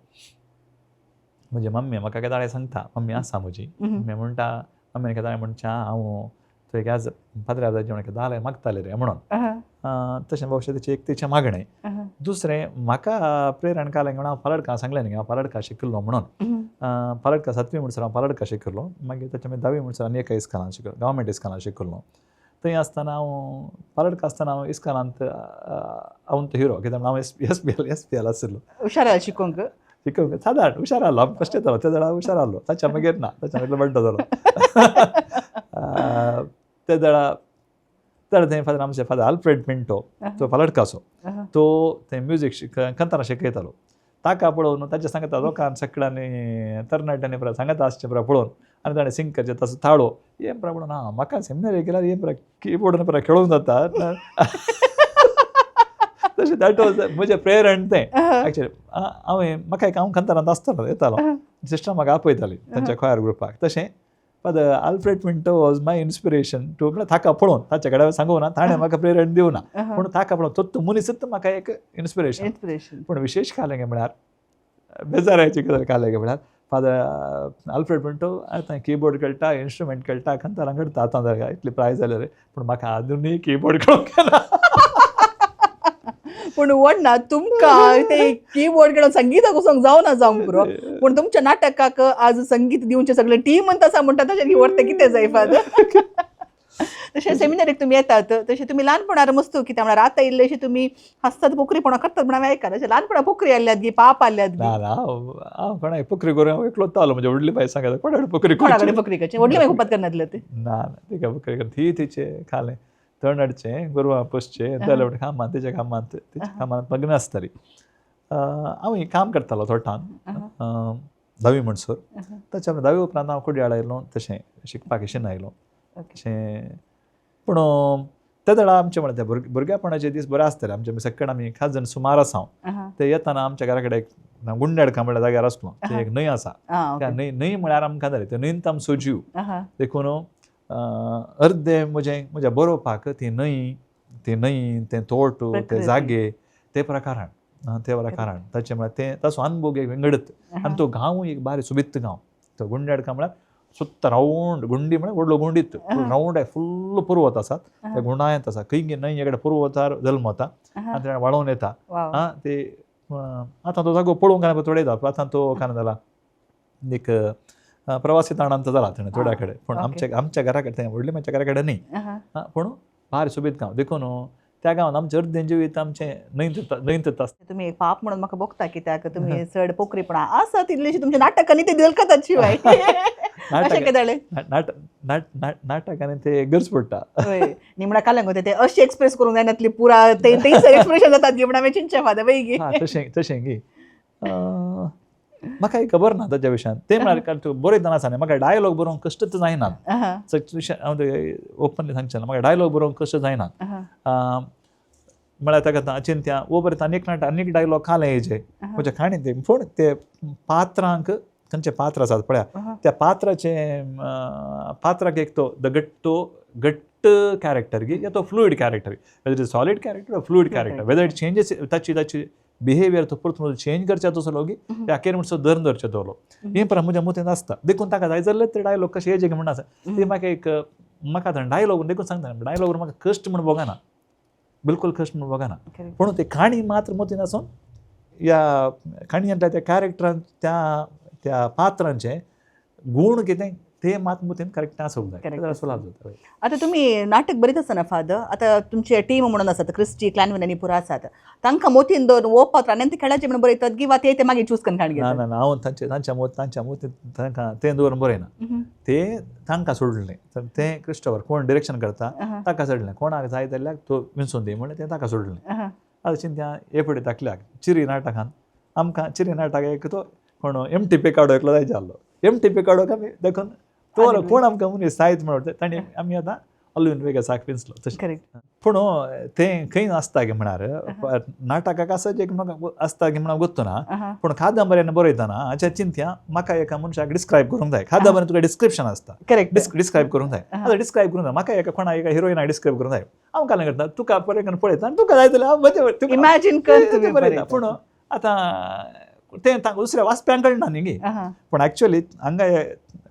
म्हजी मम्मी म्हाका केदाळे सांगता, मम्मी आसा म्हजी, मम्मी म्हणटा, मम्मी केदाळे म्हणच्या हांव तुवें याज पाद्र्यार जायचें म्हणून केदाळे मागतालें रे म्हणून. तशें भोवशा तेचें एक तेचें मागणें. दुसरें म्हाका प्रेरण कालें म्हणून हांव पालडका सांगलें न्ही, हांव पालडका शिकिल्लो म्हणून. पालडका 7वी म्हणसर हांव पालडका शिकिल्लो, मागीर ताच्या मागीर 10वी म्हणसर आनी एका इस्कॉलान शिकलो, गव्हर्मेंट इस्कॉलान शिकिल्लो. थंय आसतना हांव पालडका आसतना हांव इस्कॉलांत हांव तो हिरो, कित्याक हांव एस पी एल आशिल्लो. हुशार आसलो शिकोवंक? शिकोवंक सादारण हुशार आसलो, हांव फस्ट येतालो त्या जाल्यार हुशार आसलो, ताच्या मागीर ना, ताच्या मागीर बड्डो जालो. ते जाल्यार तर थंय फादर आमचे फादर आल्फ्रेड पिंटो तो पालडकाचो, तो थंय म्युजीक कंतारा शिकयतालो. ताका पळोवन ताच्या सांगता लोकांक सगळ्यांनी तरणाट्यांनी पळय सांगता आसचें पळय पळोवन आनी ताणें सिंग करचें ताचो ताळो हें पळय म्हणून आं म्हाका सेमिनारी गेल्यार हें पळय किबोर्डान पळय खेळोंक जाता. तशें that was म्हजें प्रेरण तें एक्चुअली. हांवें म्हाका एक हांव कंतारांत आसतालो येतालो, सिस्टर म्हाका आपयताली तांच्या खोयर ग्रुपाक. तशें Father Alfred Pinto was my inspiration to, म्हळ्यार ताका पळोवन ताच्या कडेन सांगूं ना, ताणें म्हाका प्रेरण दिवना, पूण ताका पळोवन तो मनीसच म्हाका एक इन्स्पिरेशन. पूण विशेश कालें म्हळ्यार बेजारायची गजाल कालें म्हळ्यार फादर आल्फ्रेड पिंटो आतां किबोर्ड खेळटा, इन्स्ट्रुमेंट खेळटा, कंतारां करता, आतां जाल्यार इतली प्रायज जाल्या रे, पूण म्हाका आजुनूय किबोर्ड खेळोंक येना. पूण व्हडना तुमकां ते किबोर्ड खेळोन संगीता कोसोंक जावना जावंक पुरो, पूण तुमच्या नाटकाक आज संगीत दिवचें सगळें टीम आसा म्हणटा तशें व्हरता कितें जाय फादर. तशें सेमिनारीक तुमी येतात, तशें तुमी ल्हानपणार मस्त कितें म्हळ्यार आतां इल्लेशें तुमी हांसतात पोखरीपणां करतात म्हण हांवें आयकलां. अशें ल्हानपणा पोखरी आयल्यात गी, पाप आयल्यात गी? ना ना, हांव कोणाक पोखरी करून हांव एकलोच आलो, म्हजे व्हडली बाय सांगता कोणा कडेन पोखरी कोणा कडेन पोखरी करची, व्हडली बाय खूब करनातले ते. ना ना, तिका पोखरी कर ती तिचे खालें तण हाडचें, गोरवां पोसचें, जाल्यार कामांत तिच्या कामांत तिच्या कामांत मग्न आसताली. हांव काम करतालो थोटान 10वी म्हणसर. ताच्या 10वी उपरांत हांव कुडयाळ आयलो, तशें शिकपाक अशें आयलो तशें. पूण ते वेळार आमचें म्हणल्यार ते भुरगेपणाचे दीस बरे आसताले आमचे, सगळे आमी खास जण सुमार आसा हांव. ते येतना आमच्या घरा कडेन एक गुंडेडका म्हणल्यार जाग्यार आसलो, थंय एक न्हंय आसा, त्या न्हंय न्हंय म्हळ्यार आमकां जालें ते न्हंयंत आमचो जीव. देखून अर्दे म्हजें म्हज्या बरोवपाक ती न्हंय, ती न्हंय, तें तोट, ते प्रकृती. जागे, ते प्रकारान, ते प्रकारान ताचें म्हळ्यार तें ताचो अनुभव एक विंगडत. आनी तो गांवूय एक बारी सोबीत गांव. तो गुंड्याडका म्हळ्यार सुत्त रावंड गुंडी म्हळ्यार व्हडलो गुंडीत रावंड फुल्ल पर्वत आसात, त्या गुंडायत आसा खंय न्हंय एकडे पर्वतार जल्मता आनी ते वाळोवन येता. आं ते आतां तो जागो पळोवंक काय थोडे येता, आतां तो काय जाला एक प्रवासी ताणांत जाला थंय थोड्या कडेन, पूण आमच्या आमच्या घरा कडेन थंय व्हडले म्हज्या घरा कडेन न्ही, पूण भारी सोबीत गांव. देखून त्या गांवांत आमचें अर्दें जिवीत आमचें न्हंयत न्हंयतच आसता. तुमी एक पाप म्हणून म्हाका भोगता कित्याक तुमी चड पोखरीपणा आसा तितलीशी तुमच्या नाटकांनी ते झलकतात शिवाय अशें कितें जालें? नाटकांनी ते गरज पडटा. हय, निमणा काल्यांक ते अशी एक्सप्रेस करूंक जायना तितली पुरा ते थंयसर एक्सप्रेशन जातात गी म्हण हांवें चिंतचें फादर बेगी. हा तशें तशें गी म्हाका एक खबर ना ताच्या विशयान. तें म्हळ्यार कारण तूं बरयतना आसा न्ही, म्हाका डायलॉग बरोवंक कश्टच जायना. हांव ओपनली सांगचें ना, म्हाका डायलॉग बरोवंक कश्ट जायना. म्हळ्यार ताका आतां चिंत्या वो बरयता आनीक नाटक आनीक डायलॉग खालें हेजे म्हज्या काणी ते, पूण ते पात्रांक खंयचे पात्र आसात पळया, त्या पात्राचे पात्राक एक तो the गट तो घट्ट कॅरेक्टर गी या तो fluid character, whether it solid character, fluid character, whether it changes ताची ताची बिहेवियर तो परतून चेंज करच्या तसलो गी या अखेर म्हणसो धरून दवरचें दवरलो हें पर म्हज्या मतींत आसता. देखून ताका जाय जाल्यार ते डायलॉग कशें येजे म्हण आसा ते म्हाका एक म्हाका आतां डायलॉग देखून सांगता, डायलॉग म्हाका कश्ट म्हण भोगना, बिलकुल कश्ट म्हण भोगना, पूण ते काणी मात्र मतींत आसून ह्या काणयेंतल्या त्या कॅरेक्टरान त्या त्या पात्रांचे गूण कितें ते मात मतींत करेक्ट आसूंक जाय, Correct. जाल्यार सुलाभ जाता. आतां तुमी नाटक बरयत आसतना फादर, आतां तुमचे टीम म्हणून आसात क्रिस्टी क्लॅनवीन आनी पुरा आसात, तांकां मोतीन दवरून हो पात्र आनी ते खेळाचे म्हणून बरयतात की वा ते ते मागीर चूज करून काडून ना घेतात? ना ना, हांव तांचे तांच्या मोत तांच्या मोतींत तांकां तें दवरून बरयना, ते तांकां सोडलें. तर तें क्रिस्टोफर कोण डिरेक्शन करता ताका सोडलें, कोणाक जाय जाल्यार तो विंचून दी म्हणलें, तें ताका सोडलें. आतां चिंत्या हे फुडें धाकल्याक चिरी नाटकान आमकां चिरी नाटक एक तो कोण एम टी पिकाडो एकलो जाय जाल्लो, एम टी पिकाडोक आमी देखून तो कोण आमकां मनीस सायत म्हणून ताणें आमी आतां अल्विन वेगसाक विंचलो तशें. करेक्ट. पूण तें खंय आसता गे म्हळ्यार नाटकाक आसा जें म्हाका आसता गे म्हणून गोत्तू ना, पूण कादंबऱ्यान बरयतना हाचें चिंत्या म्हाका एका मनशाक डिस्क्रायब करूंक जाय. कादंबऱ्यान तुका डिस्क्रिप्शन आसता, करेक्ट, डिस्क्रायब करूंक जाय. आतां डिस्क्रायब करूंक जाय म्हाका एका कोणा एका हिरोइनाक डिस्क्रायब करूंक जाय, हांव काल करता तुका पळय पळयता आनी तुका जाय जाल्यार हांव इमॅजीन कर तुमी बरयता. पूण आतां तें दुसऱ्या वाचप्यांक कळना न्ही गे. पूण एक्चुअली हांगा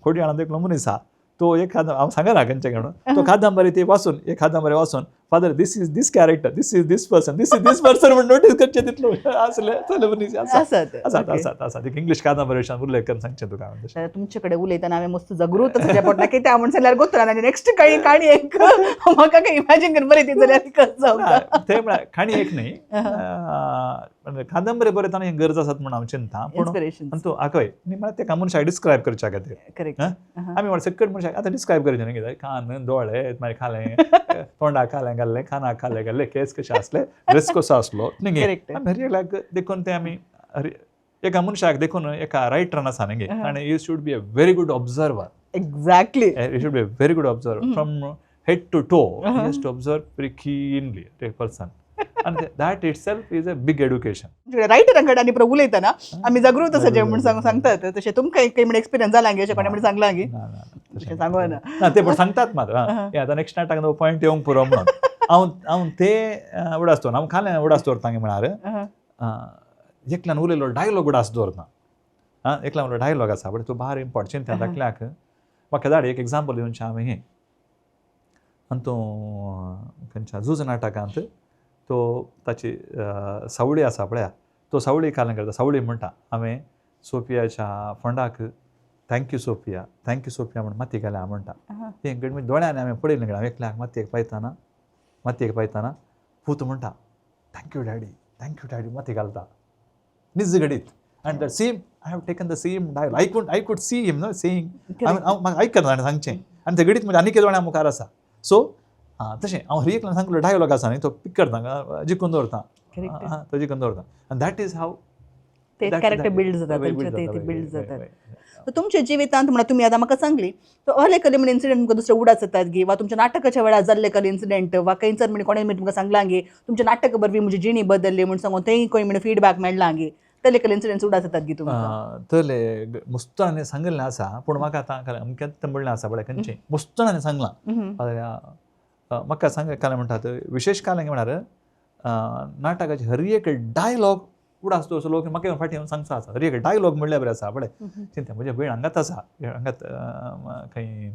कोडयाळांत एकलो मनीस आहा तो एक हांव सांगना खंयचें म्हणून, तो कादंबरी ती वाचून एक कादंबरी वाचून father this is this character, this is this person, this is this person म्हण नोटीस करचें तितलो आसले चले मनीस आसात आसात आसात आसात. एक इंग्लीश कादंबरी विशयान उल्लेख करून सांगचें तुका हांवें तशें. तुमचे कडेन उलयतना हांवें मस्त जागृत आसा पडटा कित्याक म्हण जाल्यार गोत्र आनी नेक्स्ट काणी काणी एक म्हाका काय इमॅजीन कर बरें ती जाल्यार कसं जावता. तें म्हळ्यार काणी एक न्ही, कादंबरी बरयतना हें गरज आसात म्हूण हांव चिंता, पूण इन्स्पिरेशन तूं आकय न्ही म्हळ्यार तेका मनशाक डिस्क्रायब करच्या खातीर. करेक्ट. आमी म्हळ्यार सकट मनशाक आतां डिस्क्रायब करचें न्ही कितें कान दोळे मागीर खालें तोंडाक खालें घाल्लें कानाक खालें घाल्लें केंस कशे आसले ड्रेस कसो आसलो न्ही करेक्ट. आमी हर एकल्याक देखून तें आमी एका मनशाक देखून एका रायटरान आसा न्ही आनी you should be a very good observer. Exactly. You should be a very good observer from head to toe. You has to observe very keenly a person, and that itself is a big education. रायटरां कडेन आनी प्रभू उलयतना आमी जागृत आसा जें म्हूण सांगतात, तशें तुमकां काही म्हण एक्सपिरियन्स जाला गे अशें कोणें म्हण सांगलां गे? ना ना, तशें सांगू ना. ना ते पण सांगतात मात्र हे आतां नेक्स्ट नाटकान पॉयंट येवंक पुरो म्हणून हांव हांव ते उडास दवरना, हांव खालें उडास दवरता गे म्हळ्यार एकल्यान उलयलो डायलॉग उडास दवरना. आं एकल्यान उलयलो डायलॉग आसा बट तो भार इम्पॉर्टंट चिंता धाकल्याक म्हाका धाड एक एग्जाम्पल दिवचें हांवें हें. आनी तो खंयच्या झूज नाटकांत तो ताची सावळी आसा पळया, तो सावळी काल्यां करता, सावळी म्हणटा हांवें सोफियाच्या फोंडाक thank you Sophia, thank you Sophia म्हण माती घाल्या म्हणटा. तें घडये दोळ्यांनी हांवें पळयलें, हांवें एकल्याक मातयेक पायतना मातयेक पायतना पूत म्हणटा thank you daddy, thank you daddy माती घालता निज घडीत. And that same I have taken the same dialogue, I could see him no saying, हांव म्हाका आयकना ताणें सांगचें आनी तें घडीत म्हणजे आनीक दोळ्यां मुखार आसा. सो आं तशें हांव हर एकल्यान सांगलो डायलॉग आसा न्ही तो पीक करता, जिखून दवरता, तो जिखून दवरता आनी that is हाव ते कॅरेक्टर बिल्ड जाता, तांचे ते बिल्ड जातात. तुमच्या जिवितांत म्हणल्यार तुमी आतां म्हाका सांगली तो अहले कले म्हण इन्सिडंट तुमकां दुसरे उडास जातात गी वा तुमच्या नाटकाच्या वेळार जाल्ले कले इन्सिडंट वा खंयसर म्हण कोणें तुमकां सांगलां गी तुमच्या नाटका बरवी म्हजी जिणी बदलली म्हण सांगून तेंय खंय म्हण फिडबॅक मेळ्ळा गी, तले एकले इन्सिडंट्स उडास जातात गी तुमकां? तले मुस्तणांनी सांगिल्लें आसा, पूण म्हाका आतां अमकेंच म्हणलें आसा पळय खंयचें मुस्तणांनी सांगलां. म्हाका सांग कालें म्हणटात विशेश कालें म्हळ्यार नाटकाचे हर एक डायलॉग उडास दवरचो लोक म्हाका फाटीं येवन सांगचो आसा. हर एक डायलॉग म्हणल्यार बरें आसा पळय चिंता म्हज्या भयण हांगाच आसा, हांगाच खंय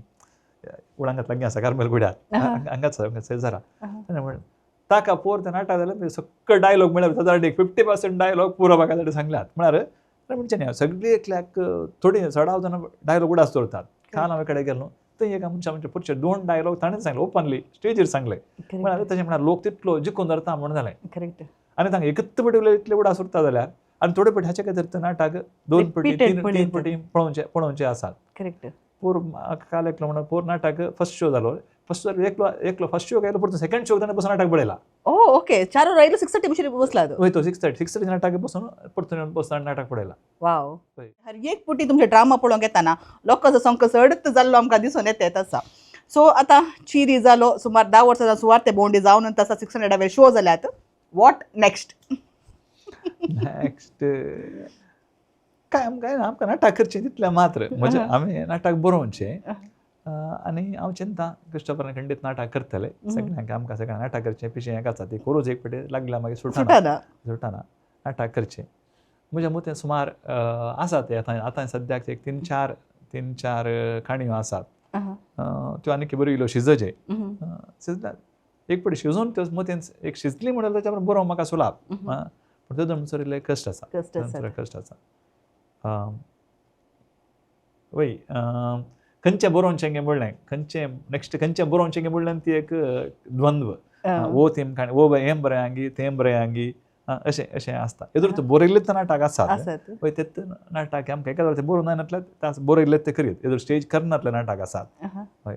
उडांगात लागीं आसा कार्मेल गुड्यार हांगाच शेजारा. ताणें ताका पोर तें नाटक जाल्यार सगळो डायलॉग म्हणल्यार ताका एक 50% डायलॉग पुरो म्हाका ताणें सांगल्यात. म्हळ्यार म्हणचें न्ही सगळी एकल्याक थोडी चडाव जाणां डायलॉग उडास दवरतात. काल हांव कडेन गेलो थंय एका मनशा म्हणजे पुढचे 2 डायलॉग ताणें सांगले ओपनली स्टेजीर सांगले. म्हळ्यार तशें म्हळ्यार लोक तितलो जिखून धरता म्हणून जालें. करेक्ट. आनी तांकां एकच पटी इतले उडास उरता जाल्यार आनी थोडे पटी हाचे खातीर नाटक 2 पटी 3 पटी पळोवचे आसात. करेक्ट. पोर काल एकलो म्हणून पोर नाटक फर्स्ट शो जालो, फर्स्ट शो एकलो एकलो फर्स्ट शो गेलो परतून सेकंड शो ताणें बसून नाटक पळयला. ओ ओके, 4 वर आयलो 6:30 बसून बसला तो. वय तो 6:30 नाटक बसून परतून बसून नाटक पळयला. वाव. हर एक पुटी तुमचे ड्रामा पळोवंक येताना लोकांचो सामको चडच जाल्लो आमकां दिसून येता आसा. सो आतां चिरी जालो सुमार 10 वर्सां सुवार ते बोंडी जावन तसा 600 वेर शो जाल्यात. What next? Next काय आमकां ना, आमकां नाटक करचें तितलें मात्र म्हणजे आमी नाटक बरोवचें आनी हांव चिंता क्रिस्टोफरान खंडीत नाटक करतले सगळ्यांक. आमकां सगळ्यांक नाटक करचें पिशें एक आसा ती करूच एक पटी लागल्या मागीर सुटना सुटना नाटक करचें. म्हज्या मतीन सुमार आसा ते आतां आतां सद्याक एक 3-4 काणयो आसात त्यो आनीक बऱ्यो इल्ल्यो शिजचे शिजल्यात एक पटी शिजोवन त्यो मतीन एक शिजली म्हणल्यार ताच्या बरोबर बरोवंक म्हाका सुलाभ. पूण त्यो म्हणसर इल्लें कश्ट आसा, कश्ट आसा. वय खंयचें बरोवचें गे म्हणलें, खंयचें नेक्स्ट खंयचें बरोवचें गे म्हणलें ती एक द्वंद्व. वो तेम काणी वो हें बरें आंगी तें बरें आंगी अशें अशें आसता. एदोळ बरयल्लेच नाटक आसात वय तेच नाटक आमकां एका ते बरोवन जायनातले तास बरयल्लेच ते करीत एदोळ स्टेज करनातले नाटक आसात. हय,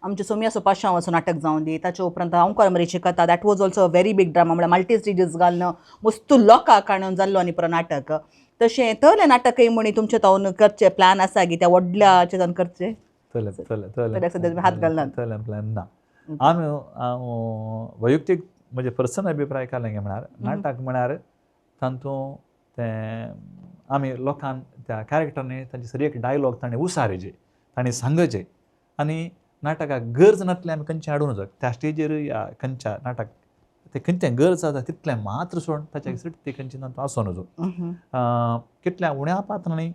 आमचे सोमिया सोपाशांव असो नाटक जावन दी, ताचे उपरांत अंकार मरीची कथा that was also a very big drama, म्हळ्यार मल्टी स्टेजीस घालून मस्तू लोकांक काणून जाल्लो आनी पुरो नाटक. तशें तले नाटकय म्हणी तुमचे तावन करचे प्लॅन आसा की त्या व्हडल्याचे जावन करचे? तले तले तले सद्या हात घालनात तले प्लॅन ना. आमी हांव वैयक्तीक म्हजे पर्सनल अभिप्राय काडले गे म्हळ्यार नाटक म्हळ्यार तातूंत तें आमी लोकांक त्या कॅरेक्टरांनी तांचे सरी एक डायलॉग ताणें उसारीचे ताणें सांगचे आनी नाटकाक गरज नासलें आमी खंयचें हाडूं नजो त्या स्टेजीर या खंयच्या नाटक तें खंयचें गरज आसा तितलें मात्र सोड ताच्या सिट ती खंयची तातूंत आसूं नजो. कितल्या उण्या पात्रांनी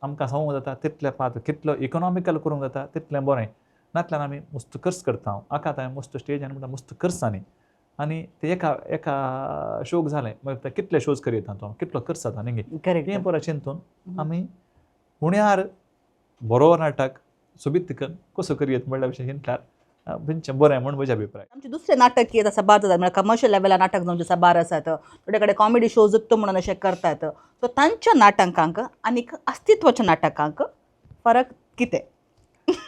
आमकां सांगूंक जाता तितलें पात्र कितलो इकॉनॉमिकल करूंक जाता तितलें बरें. नातल्यान आमी मस्त खर्च करता आका आतां मस्त स्टेज आनी म्हणटा मस्त खर्च आनी आनी ते एका एका शोक जालें मागीर ते कितले शोज करीत तो कितलो खर्च जाता न्ही. हें पुरो चिंतून आमी उण्यार बरो नाटक सोबीत करून कसो करयत म्हणल्या विशय चिंतल्यार खंयचें बरें म्हूण म्हजो अभिप्राय. आमचें दुसरें नाटक कितें साबार जातात म्हळ्यार कमर्शियल लेवलार नाटक जावचे साबार आसात, थोडे कडेन कॉमेडी शोज म्हणून अशें करतात. सो तांच्या नाटकांक आनीक अस्तित्वाच्या नाटकांक फरक कितें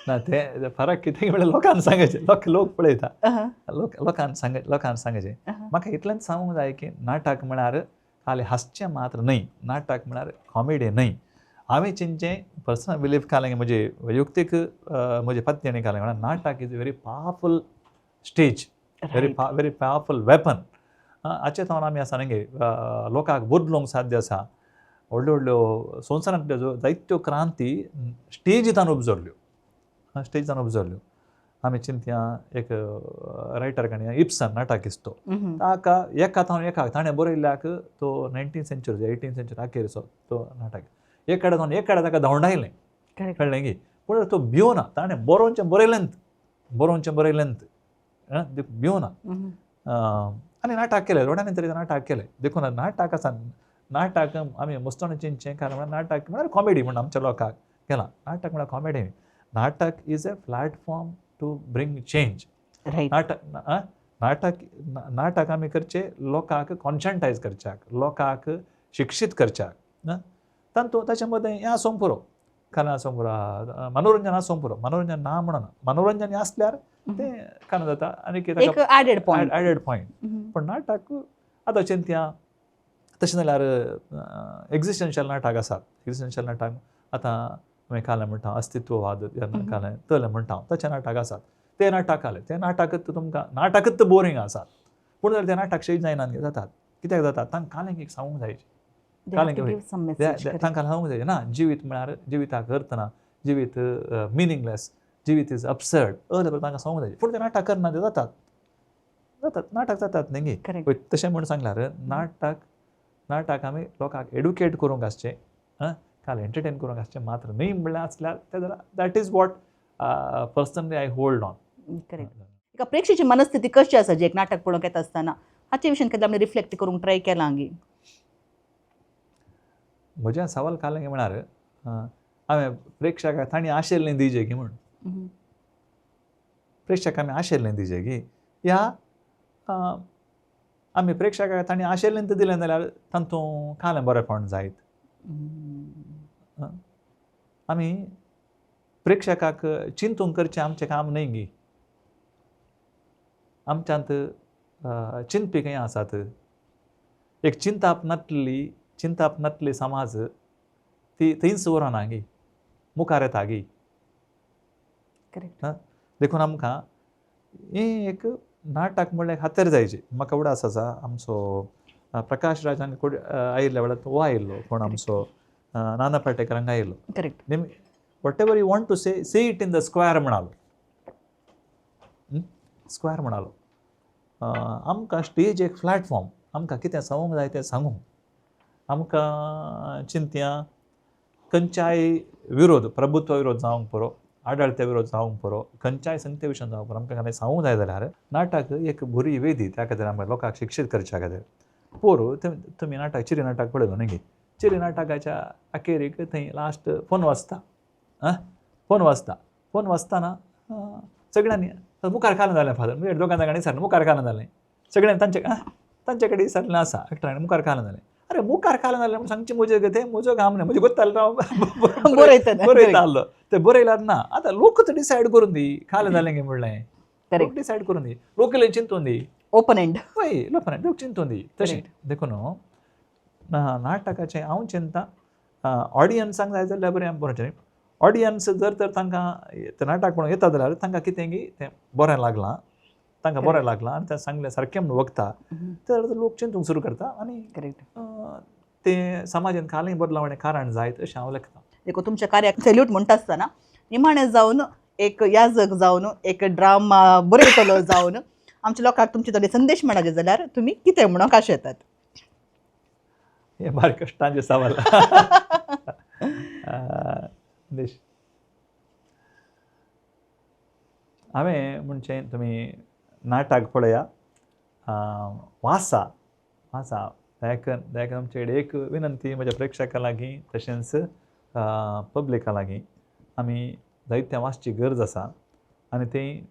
ना? ते फरक कितें म्हणल्यार लोकांक सांगचें, लोक पळयता लोकांक सांग लोकांक सांगचें. म्हाका इतलेंच सांगूंक जाय की नाटक म्हळ्यार खाली हांसचें मात्र न्हय, नाटक म्हळ्यार कॉमेडी न्हय. हांवें चिंतचें पर्सनल बिलीफ घालें म्हजे वैयक्तीक म्हजे पत्नी घालें म्हळ्यार नाटक is a very powerful stage, very very powerful weapon. हाचे जावन आमी आसा न्ही लोकांक बदलूंक साध्य आसा. व्हडल्यो व्हडल्यो संवसारांतल्यो जायत्यो क्रांती स्टेजींत उपजरल्यो, स्टेजान उपजरल्यो. आमी चिंतया एक रायटर काणी इप्सन नाटकिस्तो ताका एका थावन एकाक ताणें बरयल्ल्याक तो 19th century 18th century अखेरचो तो नाटक एक कडेन थावन एक कडेन ताका धांवडायलें कळ्ळें की, पूण तो भिवना ताणें बरोवचें बरयलेंत बरोवचें बरयलेंत भिवना आनी नाटक केलें रोड्यांनी तरी नाटक केलें. देखून नाटक आसा नाटक आमी मस्तोण चिंतचें कारण म्हळ्यार नाटक म्हळ्यार कॉमेडी म्हण आमच्या लोकांक केलां. नाटक म्हळ्यार कॉमेडी, नाटक is a platform to bring change. नाटक नाटक नाटक आमी करचें लोकांक कॉन्शंटायज करच्याक, लोकांक शिक्षीत करच्याक. तातूंत ताचे मदें हें आसूंक पुरो, कला आसूंक पुरो, मनोरंजन आसूंक पुरो. मनोरंजन ना म्हणना, मनोरंजन आसल्यार तें कान जाता आनी एक एडेड पॉयंट, एडेड पॉयंट. पण नाटक आतां चिंतया तशें जाल्यार एग्जिस्टन्शियल नाटक आसात. एग्जिस्टन्शियल नाटक आतां आमी कालें म्हणटा अस्तित्ववाद कालें तलें म्हणटा ताचें नाटक आसात. ते नाटक आलें तें नाटकच तुमकां नाटकच बोरींग आसात, पूण जाल्यार तें नाटक शेज जायना जातात. कित्याक जातात? तांकां कालें एक सांगूंक जायचें. They have to give some message, correct. तांकां सांगूंक जाय ना जिवीत म्हळ्यार जिविताक अर्थ ना, जिवीत मिनींगलेस, जिवीत is absurd अशें तांकां सांगूंक जाय. पूण ते नाटक करना, ते जातात जातात नाटक जातात न्ही. करेक्ट. पळय तशें म्हूण सांगल्यार नाटक आमी लोकांक एडुकेट करूंक आसचें, आं, काल एंटरटेन करूंक आसचें मात्र न्ही म्हणल्यार आसल्यार तें जाल्यार that is what personally I hold on. Correct. एका प्रेक्षेची मनस्थिती कशी आसा जी एक नाटक पळोवंक येता आसतना हाचे विशीं केन्ना आमी रिफ्लेक्ट करूंक ट्राय केलां गी? म्हज्या सवाल कालें म्हळ्यार हांवें प्रेक्षकाक तांणी आशिल्लें दिजे की म्हूण, प्रेक्षक आमी आशिल्लें दिजे की ह्या आमी प्रेक्षकाक तांणी आशिल्लें तें दिलें जाल्यार तातूंत कालें बरेंपण जायत. आमी प्रेक्षकाक चिंतूंक करचें आमचें काम न्हय गी. आमच्यांत चिंतपी खंय आसात? एक चिंताप नातली समाज ती थंयच उरना गी, मुखार येता गी. करेक्ट. देखून आमकां हें एक नाटक म्हणल्यार खातीर जायचे. म्हाका उडास आसा आमचो प्रकाश राज हांगा आयिल्ल्या वेळार हो आयिल्लो कोण आमचो नाना पाटेकर हांगा आयिल्लो. करेक्ट. नेम whatever you want to say say it in the square म्हणालो, स्क्वेअर म्हणालो. आमकां स्टेज एक प्लॅटफॉर्म, आमकां कितें सांगूंक जाय तें सांगूंक. आमकां चिंतया खंयच्याय विरोध, प्रभुत्व विरोध जावंक पुरो, आडळत्या विरोध जावंक पुरो, खंयच्याय संगते विशयान जावंक पुरो, आमकां कांय सांगूंक जाय जाल्यार नाटक एक बरी वेदी त्या खातीर आमकां लोकांक शिक्षीत करच्या खातीर. पोरू तुमी नाटक चिरी नाटक पळयलो न्ही गी? चिरी नाटकाच्या अखेरीक थंय लास्ट फोन वाजता, आं, फोन वाजता, फोन वाजताना सगळ्यांनी मुखार कालन जालें फादर म्हणजे दोगां जाणांनी विचारलें मुखार कालन जालें सगळ्यांनी तांचे कडेन विचारलें आसा एक्टरांनी मुखार कालन जालें. अरे मुखार कालन जालें म्हूण सांगचें म्हजें तें म्हजो काम न्ही, म्हजें गोत्तालें हांव बरयतना. बरयता आहलो तें बरयल्यार ना. आतां लोकच डिसायड करून दी कालें जालें गे म्हणलें, करेक्ट. लोक डिसायड करून दी, लोकले चिंतून दी, ओपन एंड. हय लोक लोक चिंतून दी तशें. देखून नाटकाचें हांव चिंता ऑडियन्सांक जाय जाल्यार बरें आमी बरोवचें. ऑडियन्स जर तर तांकां तें नाटक पळोवंक येता जाल्यार तांकां कितें की तें बरें लागलां, तांकां बरें लागलां आनी तें सांगलें सारकें म्हूण वखता तर लोक चिंतूंक सुरू करता आनी करेक्ट. तें समाजान कालय बदलावणें कारण जायत अशें हांव लेखता. देखून तुमच्या कार्याक सॅल्यूट म्हणटा आसतना निमाणें जावन एक याजक जावन एक ड्रामा बरयतलो जावन आमच्या लोकांक तुमचे थोडे संदेश म्हणचे जाल्यार तुमी कितें म्हणूंक आशेतात? हें बारीक कश्टांचें सवाल. देश हांवें म्हणचें तुमी नाटक पळया, वाचा वाचा. दयाकन आमचे कडेन एक विनंती म्हज्या प्रेक्षकां लागीं तशेंच पब्लिका लागीं, आमी जायतें वाचची गरज आसा आनी तें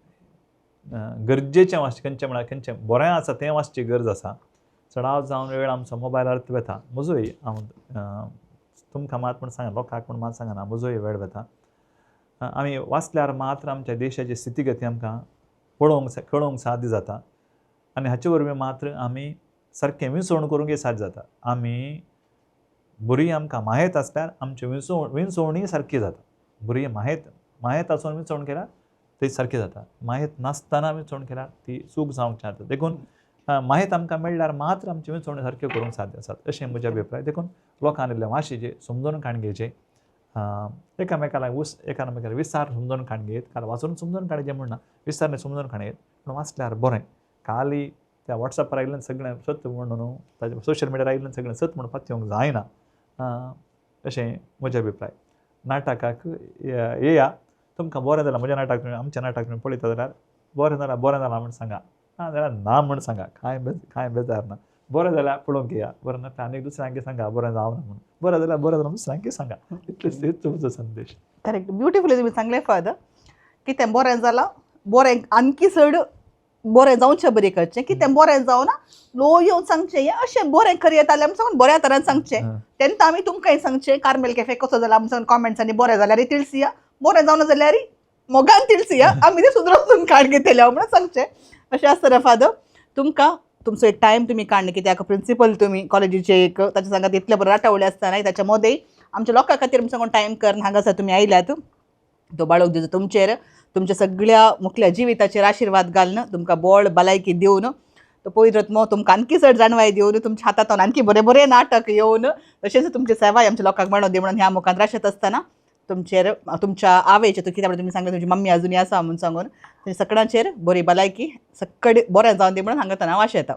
गरजेचें वाचचें. खंयचें म्हळ्यार खंयचें बरें आसा तें वाचची गरज आसा. चडावत जावन वेळ आमचो मोबायलार वता. म्हजोय हांव तुमकां मात म्हूण सांगना, लोकांक म्हूण मात सांगना, म्हजोय वेळ वता. आमी वाचल्यार मात्र आमच्या देशाची स्थितीगती आमकां पळोवंक कळोवंक साध्य जाता आनी हाचे वरवीं मात्र आमी सारकें विंचवण करूंक साध्य जाता. आमी बरी आमकां माहेत आसल्यार आमची विंचवणीय सारकी जाता. बरी माहेत आसून विंचवण केल्यार ती सारकी जाता, माहेत नासतना विंचवण केल्यार ती चूक जावंक शकता. देखून माहेत आमकां मेळ्ळ्यार मात्र आमची विंचवणी सारक्यो करूंक साध्य आसात अशें म्हजें अभिप्राय. देखून लोकांनी इल्लें वाशीचें समजून काण घेवचें, एकामेकाला एकामेकाला विचार समजून काण घेत, काल वाचून समजून काडचें म्हूण ना, विचारणे समजून काण घेत, पूण वाचल्यार बरें. काली त्या वॉट्सॅपार आयिल्ल्यान सगळें सत म्हणून न्हू, ताजे सोशल मिडियार आयिल्ल्यान सगळें सत म्हूण पातयेवंक जायना अशें म्हजें अभिप्राय. नाटकाक येया, तुमकां बरें जाल्यार म्हजें नाटक तुमी आमचें नाटक तुमी पळयता जाल्यार बरें जाल्यार बरें जालां म्हूण सांगा, ना जाल्यार ना म्हूण सांगा, कांय बेजार ना. बरें जाल्यार पळोवंक येया, बरें ना आनी दुसऱ्यांक सांगा बरें जावना म्हूण, बरें जाल्यार बरें जालां दुसऱ्यांक सांगा. इतलेच तुमचो संदेश. करेक्ट. ब्युटिफुली तुमी सांगलें फादर, कितें बरें जालां बरें आणकी चड बरें जावचें बरें करचें, कितें बरें जावना लो येवन सांगचें, हें अशें बरें करयत जाल्यार सांगून बऱ्या तरान सांगचें. तेन्ना आमी तुमकांय सांगचें कार्मेल कॅफे कसो जाला आमी सांगून कॉमेंट्सांनी बरें जाल्यार तिळसिया, बरें जावना जाल्यार मोगान तिळसिया, आमी तें सुदरोवन काड घेतले म्हणून सांगचें. अशें आसतना फादर तुमकां तुमचो एक टायम तुमी काडले कित्याक प्रिंसिपल तुमी कॉलेजीचे एक ताच्या सांगात इतले बरें राटावळे आसतना ताच्या मदें आमच्या लोकां खातीर सांगून टायम करून हांगासर तुमी आयल्यात. तो बाळोक दिवचो तुमचेर, तुमच्या सगळ्या मुखल्या जिविताचेर आशिर्वाद घालून तुमकां बळ भलायकी दिवन तो पयरत मो तुमकां आणखी चड जाणवाय दिवन तुमच्या हातांत आणखी बरें बरें नाटक येवन तशेंच तुमची सेवाय आमच्या लोकांक मेळोन दी म्हणून ह्या मुखार राशेत आसतना तुमचेर तुमच्या आवयचेर तूं कित्याक तुमी सांगलें तुमची मम्मी अजुनूय आसा म्हणून सांगून तुमच्या सगळ्यांचेर बरी भलायकी सगळे बरें जावन दी म्हणून हांगा हांव आशेता.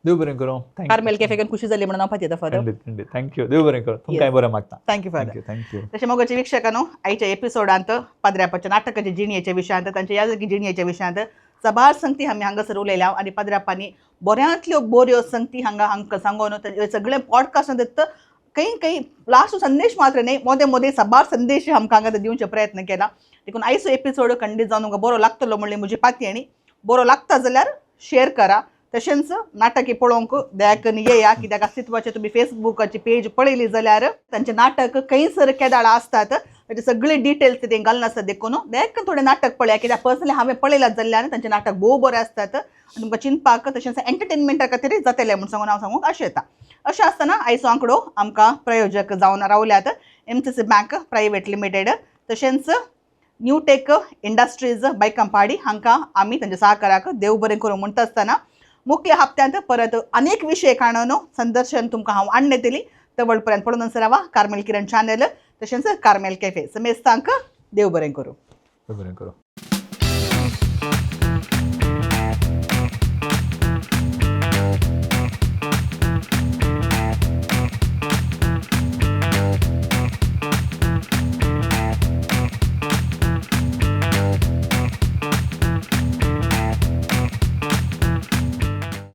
देव बरें करूं. Thank Carmel कॅफेकन खुशी जाली म्हणून हांव पातयेता फादर. खंडीत खंडीत, thank you. देव बरें करूं, तुमकांय बरें मागता. Thank you father. Thank you, thank you. तशें मोगाचे वीक्षकांनो, आयच्या एपिसोडांत पाद्र्यापाच्या नाटकाच्या जिणयेच्या विशयांत, तांच्या याजकी जिणयेच्या विशयांत सबार संगती आमी हांगासर उलयल्या आनी पाद्र्यापांनी बऱ्यांतल्यो बऱ्यो संगती हांगा हांकां सांगून सगळे पॉडकास्टांत खंय खंय लास्ट संदेश मात्र न्ही, मोदें मोदें सबार संदेश आमकां हांगा दिवचे प्रयत्न केला. देखून आयचो एपिसोड खंडीत जावन तुमकां बरो लागतलो म्हणली म्हजी पातयेणी. बरो लागता जाल्यार शेअर करा, तशेंच नाटकी पळोवंक दयाकन येया, कित्याक अस्तित्वाचे तुमी फेसबुकाची पेज पळयली जाल्यार तांचे नाटक खंयसर केदाळा आसतात ताचे सगळे डिटेल्स ते घालून आसतात. देखून दयाकन थोडें नाटक पळया, कित्याक पर्सनली हांवें पळयलां जाल्ल्यान तांचें नाटक भोव बरें आसतात आनी तुमकां चिंतपाक तशेंच एंटरटेनमेंटा खातीर जातलें म्हूण सांगून हांव सांगूंक आशेता. अशें आसतना आयचो आंकडो आमकां प्रयोजक जावन रावल्यात MCC bank private limited तशेंच न्यूटेक इंडस्ट्रीज बायकंपाडी हांकां आमी तांच्या सहकाराक देव बरें करूं म्हणटा आसतना मुखल्या हप्त्यांत परत अनेक विशय काणून संदर्शन तुमकां हांव आणले दिली. तवळ पर्यंत पळोवन रावा कार्मेल किरण चॅनल तशेंच कार्मेल कॅफे. समेस्तांक देव बरें करूं. देव बरें करूं.